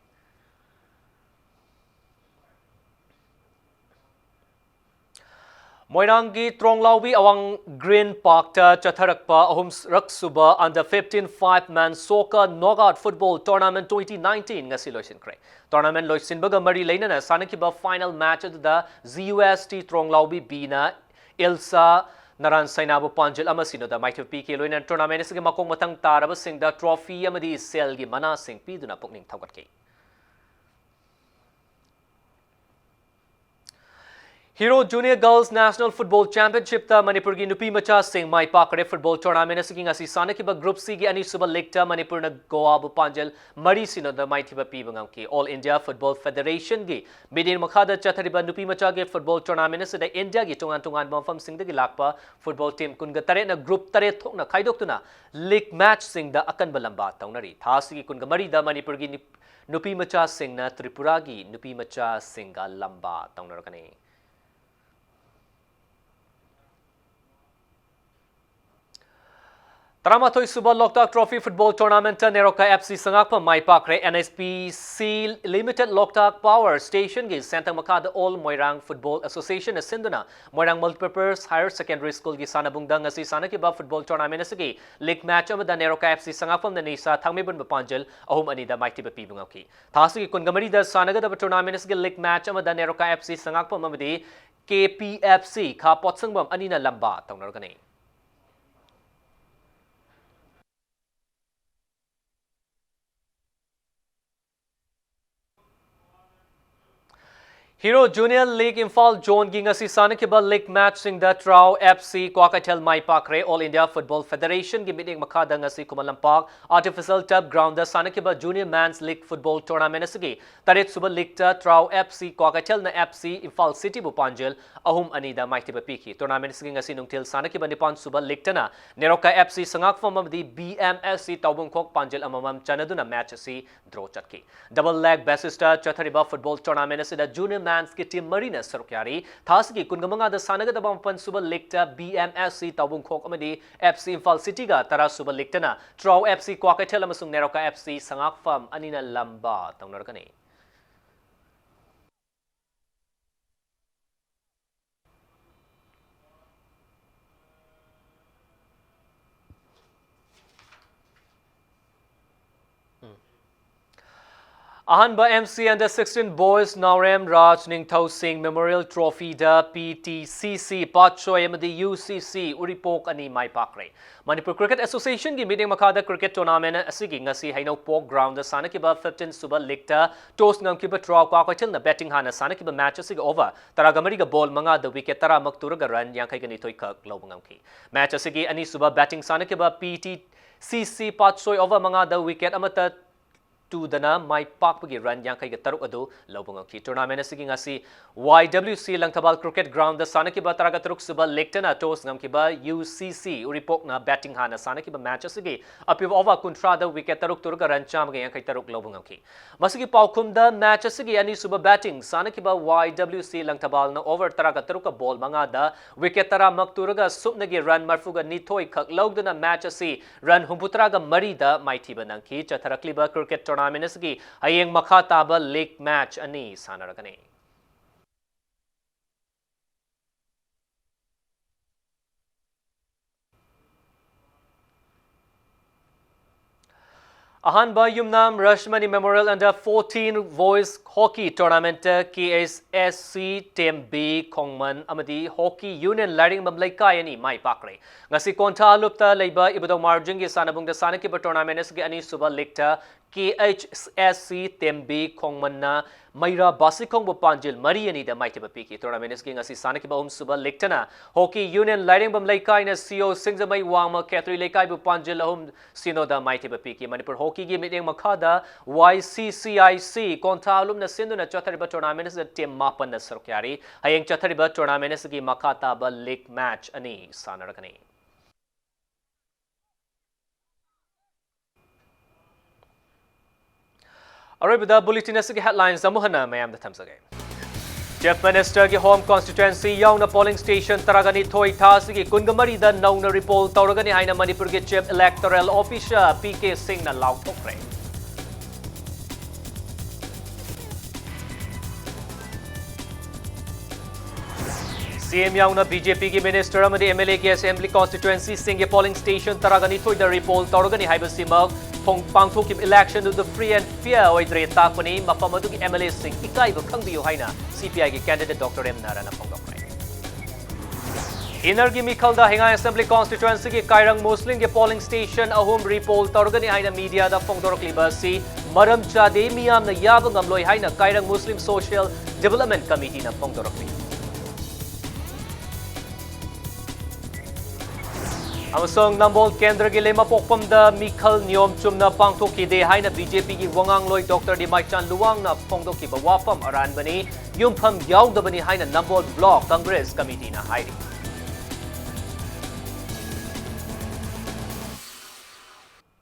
ꯃꯣꯏꯔꯥꯡꯒꯤ ꯇ꯭ꯔꯣꯡꯂꯥꯎꯕꯤ ꯑꯋꯥꯡ Green Parkꯇ ꯆꯠꯊꯔꯛꯄ ꯑꯍꯨꯝꯔꯛ ꯁꯨꯕ under fifteen five man soccer knockout football tournament twenty nineteen ꯉꯁꯤ ꯂꯣꯏꯁꯤꯟꯈ꯭ꯔꯦ꯫ Tournament ꯂꯣꯏꯁꯤꯟꯕꯒ ꯃꯔꯤ ꯂꯩꯅꯅ ꯁꯥꯟꯅꯈꯤꯕ final match ꯑꯗꯨꯗ G U S T ꯇ꯭ꯔꯣꯡꯂꯥꯎꯕꯤ Bꯅ ꯏꯜꯁꯥ ꯅꯔꯥꯟ ꯁꯩꯅꯥꯕꯨ ꯄꯥꯟꯖꯤꯜ ꯑꯃ ꯁꯤꯅꯣꯗ ꯃꯥꯏꯊꯤꯕ ꯄꯤꯈꯤ꯫ ꯂꯣꯏꯅꯅ tournament ꯑꯁꯤꯒꯤ ꯃꯈꯣꯡ ꯃꯊꯪ ꯇꯥꯔꯕꯁꯤꯡꯗ trophy ꯑꯃꯗꯤ ꯁꯦꯜꯒꯤ ꯃꯅꯥꯁꯤꯡ ꯄꯤꯗꯨꯅ ꯄꯨꯛꯅꯤꯡ ꯊꯧꯒꯠꯈꯤ꯫ Hero Junior Girls National Football Championship ꯇ ꯃꯅꯤꯄꯨꯔꯒꯤ ꯅꯨꯄꯤ ꯃꯆꯥꯁꯤꯡ ꯃꯥꯏ ꯄꯥꯛꯈ꯭ꯔꯦ꯫ Football tournament ꯑꯁꯤꯒꯤ ꯉꯁꯤ ꯁꯥꯟꯅꯈꯤꯕ Group C ꯒꯤ ꯑꯅꯤꯁꯨꯕ leg ꯇ ꯃꯅꯤꯄꯨꯔꯅ ꯒꯣꯋꯥꯕꯨ ꯄꯥꯟꯖꯜ ꯃꯔꯤ ꯁꯤꯅꯣꯗ ꯃꯥꯏꯊꯤꯕ ꯄꯤꯕ ꯉꯝꯈꯤ꯫ All India Football Federation ꯒꯤ ꯃꯤꯠꯌꯦꯡ ꯃꯈꯥꯗ ꯆꯠꯊꯔꯤꯕ ꯅꯨꯄꯤ ꯃꯆꯥꯒꯤ football tournament ꯑꯁꯤꯗ India ꯒꯤ ꯇꯣꯉꯥꯟ ꯇꯣꯉꯥꯟꯕ ꯃꯐꯝꯁꯤꯡꯗꯒꯤ ꯂꯥꯛꯄ football team ꯀꯨꯟꯒ ꯇꯔꯦꯠꯅ group ꯇꯔꯦꯠ ꯊꯣꯛꯅ ꯈꯥꯏꯗꯣꯛꯇꯨꯅ league match ꯁꯤꯡꯗ ꯑꯀꯟꯕ ꯂꯝꯕꯥ ꯇꯧꯅꯔꯤ꯫ ꯊꯥ ꯑꯁꯤꯒꯤ ꯀꯨꯟꯒ ꯃꯔꯤꯗ ꯃꯅꯤꯄꯨꯔꯒꯤ ꯅꯨꯞ-, ꯅꯨꯄꯤ ꯃꯆꯥꯁꯤꯡꯅ ꯇ꯭ꯔꯤꯄꯨꯔꯥꯒꯤ ꯅꯨꯄꯤ ꯃꯆꯥꯁꯤꯡꯒ ꯂꯝꯕꯥ ꯇꯧꯅꯔꯛꯀꯅꯤ꯫ ꯇꯔꯥꯃꯥꯊꯣꯏ ꯁꯨꯕ ꯂꯣꯛꯇꯥꯛ Trophy Football Tournament ꯇ ꯅꯦꯔꯣꯀꯥ F C ꯁꯉꯥꯛꯐꯝ ꯃꯥꯏ ꯄꯥꯛꯈ꯭ꯔꯦ꯫ N H P C Limited ꯂꯣꯛꯇꯥꯛ Power Station ꯒꯤ ꯁꯦꯟꯊꯪ ꯃꯈꯥꯗ All Moirang Football Association ꯅ ꯁꯤꯟꯗꯨꯅ Moirang Multipurpose Higher Secondary School ꯒꯤ ꯁꯥꯟꯅꯕꯨꯡꯗ ꯉꯁꯤ ꯁꯥꯟꯅꯈꯤꯕ football tournament ꯑꯁꯤꯒꯤ league match ꯑꯃꯗ ꯅꯦꯔꯣꯀꯥ F C ꯁꯉꯥꯛꯐꯝꯅ ꯅꯤꯁꯥ ꯊꯥꯡꯃꯩꯕꯟꯕꯨ ꯄꯥꯟꯖꯜ ꯑꯍꯨꯝ ꯑꯅꯤꯗ ꯃꯥꯏꯊꯤꯕ ꯄꯤꯕ ꯉꯝꯈꯤ꯫ ꯊꯥ ꯑꯁꯤꯒꯤ ꯀꯨꯟꯒ ꯃꯔꯤꯗ ꯁꯥꯟꯅꯒꯗꯕ tournament ꯑꯁꯤꯒꯤ league match ꯑꯃꯗ ꯅꯦꯔꯣꯀꯥ F C ꯁꯉꯥꯛꯐꯝ ꯑꯃꯗꯤ K P F C ꯈꯥ ꯄꯣꯠꯁꯪꯕꯝ ꯑꯅꯤꯅ ꯂꯝꯕꯥ ꯇꯧꯅꯔꯒꯅꯤ꯫ Hero Junior League Imphal Zone ꯒꯤ ꯉꯁꯤ ꯁꯥꯟꯅꯈꯤꯕ league match ꯁꯤꯡꯗ Trao F C ꯀ꯭ꯋꯥꯀꯩꯊꯦꯜ ꯃꯥꯏ ꯄꯥꯛꯈ꯭ꯔꯦ꯫ All India Football Federation ꯒꯤ ꯃꯤꯠꯌꯦꯡ ꯃꯈꯥꯗ ꯉꯁꯤ Khuman Lampak Artificial Turf Ground ꯗ ꯁꯥꯟꯅꯈꯤꯕ Junior Men's League Football Tournament ꯑꯁꯤꯒꯤ ꯇꯔꯦꯠ ꯁꯨꯕ league ꯇ Trao F C ꯀ꯭ꯋꯥꯀꯩꯊꯦꯜꯅ F C Imphal City ꯕꯨ ꯄꯥꯟꯖꯜ ꯑꯍꯨꯝ ꯑꯅꯤꯗ ꯃꯥꯏꯊꯤꯕ ꯄꯤꯈꯤ꯫ Tournament ꯑꯁꯤꯒꯤ ꯉꯁꯤ ꯅꯨꯡꯊꯤꯜ ꯁꯥꯟꯅꯈꯤꯕ ꯅꯤꯄꯥꯟ ꯁꯨꯕ league ꯇꯅ ꯅꯦꯔꯣꯀꯥ F C ꯁꯉꯥꯛꯐꯝ ꯑꯃꯗꯤ B M S C ꯇꯥꯎꯕꯨꯡꯈꯣꯛ ꯄꯥꯟꯖꯜ ꯑꯃꯃꯝ ꯆꯟꯅꯗꯨꯅ match ꯑꯁꯤ draw ꯆꯠꯈꯤ꯫ Double leg basis ꯇ ꯆꯠꯊꯔꯤꯕ football tournament ꯑꯁꯤꯗ Junior Men's ꯀꯤ team ꯃꯔꯤꯅ ꯁꯔꯨꯛ ꯌꯥꯔꯤ꯫ ꯊꯥ ꯑꯁꯤꯒꯤ ꯀꯨꯟꯒ ꯃꯉꯥꯗ ꯁꯥꯟꯅꯒꯗꯕ ꯃꯥꯄꯟ ꯁꯨꯕ league ꯇ B M S C ꯇꯥꯎꯕꯨꯡꯈꯣꯛ ꯑꯃꯗꯤ F C Imphal City ꯒ ꯇꯔꯥ ꯁꯨꯕ league ꯇꯅ Trao F C ꯀ꯭ꯋꯥꯀꯩꯊꯦꯜ ꯑꯃꯁꯨꯡ ꯅꯦꯔꯣꯀꯥ F C ꯁꯉꯥꯛꯐꯝ ꯑꯅꯤꯅ ꯂꯝꯕꯥ ꯇꯧꯅꯔꯛꯀꯅꯤ꯫ ꯎꯝ꯫ ꯑꯍꯥꯟꯕ M C Under sixteen Boys Naorem Raj Ningthou Singh Memorial Trophy ꯗ P T C C Patsoi ꯑꯃꯗꯤ U C C Uripok ꯑꯅꯤ ꯃꯥꯏ ꯄꯥꯛꯈ꯭ꯔꯦ꯫ ꯃꯅꯤꯄꯨꯔ Cricket Association ꯒꯤ ꯃꯤꯠꯌꯦꯡ ꯃꯈꯥꯗ cricket tournament ꯑꯁꯤꯒꯤ ꯉꯁꯤ ꯍꯩꯅꯧꯄꯣꯛ ground ꯗ ꯁꯥꯟꯅꯈꯤꯕ fifteen ꯁꯨꯕ league ꯇ toss ꯉꯝꯈꯤꯕ ꯇ꯭ꯔꯥꯎ ꯀ꯭ꯋꯥꯀꯩꯊꯦꯜꯅ batting ꯍꯥꯟꯅ ꯁꯥꯟꯅꯈꯤꯕ match ꯑꯁꯤꯒꯤ over ꯇꯔꯥꯒ ꯃꯔꯤꯒ ball ꯃꯉꯥꯗ wicket ꯇꯔꯥꯃꯛ ꯇꯨꯔꯒ run ꯌꯥꯡꯈꯩꯒ ꯅꯤꯊꯣꯏ ꯈꯛ ꯂꯧꯕ ꯉꯝꯈꯤ꯫ Match ꯑꯁꯤꯒꯤ ꯑꯅꯤꯁꯨꯕ batting ꯁꯥꯟꯅꯈꯤꯕ P T C C Patsoi over ꯃꯉꯥꯗ wicket ꯑꯃꯠꯇ ꯇꯨꯗꯅ ꯃꯥꯏ ꯄꯥꯛꯄꯒꯤ run ꯌꯥꯡꯈꯩꯒ ꯇꯔꯨꯛ ꯑꯗꯨ ꯂꯧꯕ ꯉꯝꯈꯤ꯫ Tournament ꯑꯁꯤꯒꯤ ꯉꯁꯤ Y W C Langthabal cricket ground ꯗ ꯁꯥꯟꯅꯈꯤꯕ ꯇꯔꯥꯒ ꯇꯔꯨꯛ ꯁꯨꯕ league ꯇꯅ toss ꯉꯝꯈꯤꯕ U C C Uripok ꯅ batting ꯍꯥꯟꯅ ꯁꯥꯟꯅꯈꯤꯕ match ꯑꯁꯤꯒꯤ ꯑꯄꯤꯕ over ꯀꯨꯟꯊ꯭ꯔꯥꯗ wicket ꯇꯔꯨꯛ ꯇꯨꯔꯒ run ꯆꯥꯝꯃꯒ ꯌꯥꯡꯈꯩ ꯇꯔꯨꯛ ꯂꯧꯕ ꯉꯝꯈꯤ꯫ ꯃꯁꯤꯒꯤ ꯄꯥꯎꯈꯨꯝꯗ match ꯑꯁꯤꯒꯤ ꯑꯅꯤꯁꯨꯕ batting ꯁꯥꯟꯅꯈꯤꯕ Y W C ꯂꯪꯊꯕꯥꯜꯅ over ꯇꯔꯥꯒ ꯇꯔꯨꯛꯀ ball ꯃꯉꯥꯗ wicket ꯇꯔꯥꯃꯛ ꯇꯨꯔꯒ ꯁꯨꯞꯅꯒꯤ run ꯃꯔꯤꯐꯨꯒ ꯅꯤꯊꯣꯏ ꯈꯛ ꯂꯧꯗꯨꯅ match ꯑꯁꯤ run ꯍꯨꯝꯐꯨꯇꯔꯥꯒ ꯃꯔꯤꯗ ꯃꯥꯏꯊꯤꯕ ꯅꯪꯈꯤ꯫ ꯆꯠꯊꯔꯛꯂꯤꯕ cricket tournament ꯑꯁꯤꯒꯤ ꯍꯌꯦꯡ ꯃꯈꯥ ꯇꯥꯕ league match ꯑꯅꯤ ꯁꯥꯟꯅꯔꯒꯅꯤ꯫ ꯑꯍꯥꯟꯕ ꯌꯨꯝꯅꯥꯝ ꯔꯁꯃꯅꯤ Memorial Under fourteen Boys Hockey Tournament ꯇ K H S C ꯇꯦꯝꯕꯤ ꯈꯣꯡꯃꯟ ꯑꯃꯗꯤ Hockey Union ꯂꯥꯏꯔꯦꯝꯕꯝ ꯂꯩꯀꯥꯏ ꯑꯅꯤ ꯃꯥꯏ ꯄꯥꯛꯈ꯭ꯔꯦ꯫ ꯉꯁꯤ ꯀꯣꯟꯊꯥ ꯂꯨꯞꯇ ꯂꯩꯕ ꯏꯕꯨꯙꯧ ꯃꯥꯔꯖꯤꯡꯒꯤ ꯁꯥꯟꯅꯕꯨꯡꯗ ꯁꯥꯟꯅꯈꯤꯕ tournament ꯑꯁꯤꯒꯤ ꯑꯅꯤꯁꯨꯕ league ꯇ K H S C ꯇꯦꯝꯕꯤ ꯈꯣꯡꯃꯟꯅ ꯃꯩꯔꯥ ꯕꯥꯁꯤꯈꯣꯡꯕꯨ ꯄꯥꯟꯖꯤꯜ ꯃꯔꯤ ꯑꯅꯤꯗ ꯃꯥꯏꯊꯤꯕ ꯄꯤꯈꯤ꯫ Tournament ꯑꯁꯤꯒꯤ ꯉꯁꯤ ꯁꯥꯟꯅꯈꯤꯕ ꯑꯍꯨꯝꯁꯨꯕ league ꯇꯅ Hockey Union ꯂꯥꯏꯔꯦꯝꯕꯝ ꯂꯩꯀꯥꯏꯅ C O ꯁꯤꯡꯖꯃꯩ ꯋꯥꯡꯃ ꯈꯦꯇ꯭ꯔꯤ ꯂꯩꯀꯥꯏꯕꯨ ꯄꯥꯟꯖꯤꯜ ꯑꯍꯨꯝ ꯁꯤꯅꯣꯗ ꯃꯥꯏꯊꯤꯕ ꯄꯤꯈꯤ꯫ ꯃꯅꯤꯄꯨꯔ Hockey ꯒꯤ ꯃꯤꯠꯌꯦꯡ ꯃꯈꯥꯗ Y C C I C ꯀꯣꯟꯊꯥ ꯂꯨꯞꯅ ꯁꯤꯟꯗꯨꯅ ꯆꯠꯊꯔꯤꯕ tournament ꯑꯁꯤꯗ team ꯃꯥꯄꯟꯅ ꯁꯔꯨꯛ ꯌꯥꯔꯤ꯫ ꯍꯌꯦꯡ ꯆꯠꯊꯔꯤꯕ tournament ꯑꯁꯤꯒꯤ ꯃꯈꯥ ꯇꯥꯕ league match ꯑꯅꯤ ꯁꯥꯟꯅꯔꯒꯅꯤ꯫ ꯑꯔꯣꯏꯕꯗ bulletin ꯑꯁꯤꯒꯤ headlines ꯑꯃꯨꯛ ꯍꯟꯅ ꯃꯌꯥꯝꯗ ꯊꯝꯖꯒꯦ꯫ Chief Minister ꯒꯤ home constituency ꯌꯥꯎꯅ polling station ꯇꯔꯥꯒ ꯅꯤꯊꯣꯏ ꯊꯥ ꯑꯁꯤꯒꯤ ꯀꯨꯟꯒ ꯃꯔꯤꯗ ꯅꯧꯅ repoll ꯇꯧꯔꯒꯅꯤ ꯍꯥꯏꯅ ꯃꯅꯤꯄꯨꯔꯒꯤ Chief Electoral Officer P K ꯁꯤꯡꯅ ꯂꯥꯎꯊꯣꯛꯈ꯭ꯔꯦ꯫ C M ꯌꯥꯎꯅ B J P ꯒꯤ minister ꯑꯃꯗꯤ M L A ꯒꯤ assembly constituency ꯁꯤꯡꯒꯤ polling station ꯇꯔꯥꯒ ꯅꯤꯊꯣꯏꯗ repoll ꯇꯧꯔꯒꯅꯤ ꯍꯥꯏꯕꯁꯤꯃꯛ ꯄꯥꯡꯊꯣꯛꯈꯤꯕ election ꯑꯗꯨ free and fair ꯑꯣꯏꯗ꯭ꯔꯦ ꯇꯥꯛꯄꯅꯤ꯫ ꯃꯐꯝ ꯑꯗꯨꯒꯤ MLAꯁꯤꯡ ꯏꯀꯥꯏꯕ ꯈꯪꯕꯤꯌꯨ ꯍꯥꯏꯅ CPIꯒꯤ candidate Doctor M ꯅꯥꯔꯥꯅ ꯐꯣꯡꯗꯣꯛꯈ꯭ꯔꯦ꯫ ꯏꯟꯅꯔꯒꯤ ꯃꯤꯈꯜꯗ ꯍꯤꯉꯥꯏ Assembly Constituencyꯒꯤ ꯀꯥꯏꯔꯪ Muslimꯒꯤ polling station ꯑꯍꯨꯝ repoll ꯇꯧꯔꯒꯅꯤ ꯍꯥꯏꯅ mediaꯗ ꯐꯣꯡꯗꯣꯔꯛꯂꯤꯕ ꯑꯁꯤ ꯃꯔꯝ ꯆꯥꯗꯦ, ꯃꯤꯌꯥꯝꯅ ꯌꯥꯕ ꯉꯝꯂꯣꯏ ꯍꯥꯏꯅ ꯀꯥꯏꯔꯪ Muslim Social Development Committeeꯅ ꯐꯣꯡꯗꯣꯔꯛꯂꯤ꯫ ꯑꯃꯁꯨꯡ ꯅꯝꯕꯣꯜ ꯀꯦꯟꯗ꯭ꯔꯒꯤ ꯂꯩꯃꯄꯣꯛꯐꯝꯗ ꯃꯤꯈꯜ ꯅꯤꯌꯣꯝ ꯆꯨꯝꯅ ꯄꯥꯡꯊꯣꯛꯈꯤꯗꯦ ꯍꯥꯏꯅ BJPꯒꯤ ꯋꯥꯉꯥꯡꯂꯣꯏ Doctor ꯗꯤꯃꯥꯏꯆꯥꯟ ꯂꯨꯋꯥꯡꯅ ꯐꯣꯡꯗꯣꯛꯈꯤꯕ ꯋꯥꯐꯝ ꯑꯔꯥꯟꯕꯅꯤ, ꯌꯨꯝꯐꯝ ꯌꯥꯎꯗꯕꯅꯤ ꯍꯥꯏꯅ ꯅꯝꯕꯣꯜ Block Congress Committeeꯅ ꯍꯥꯏꯔꯤ꯫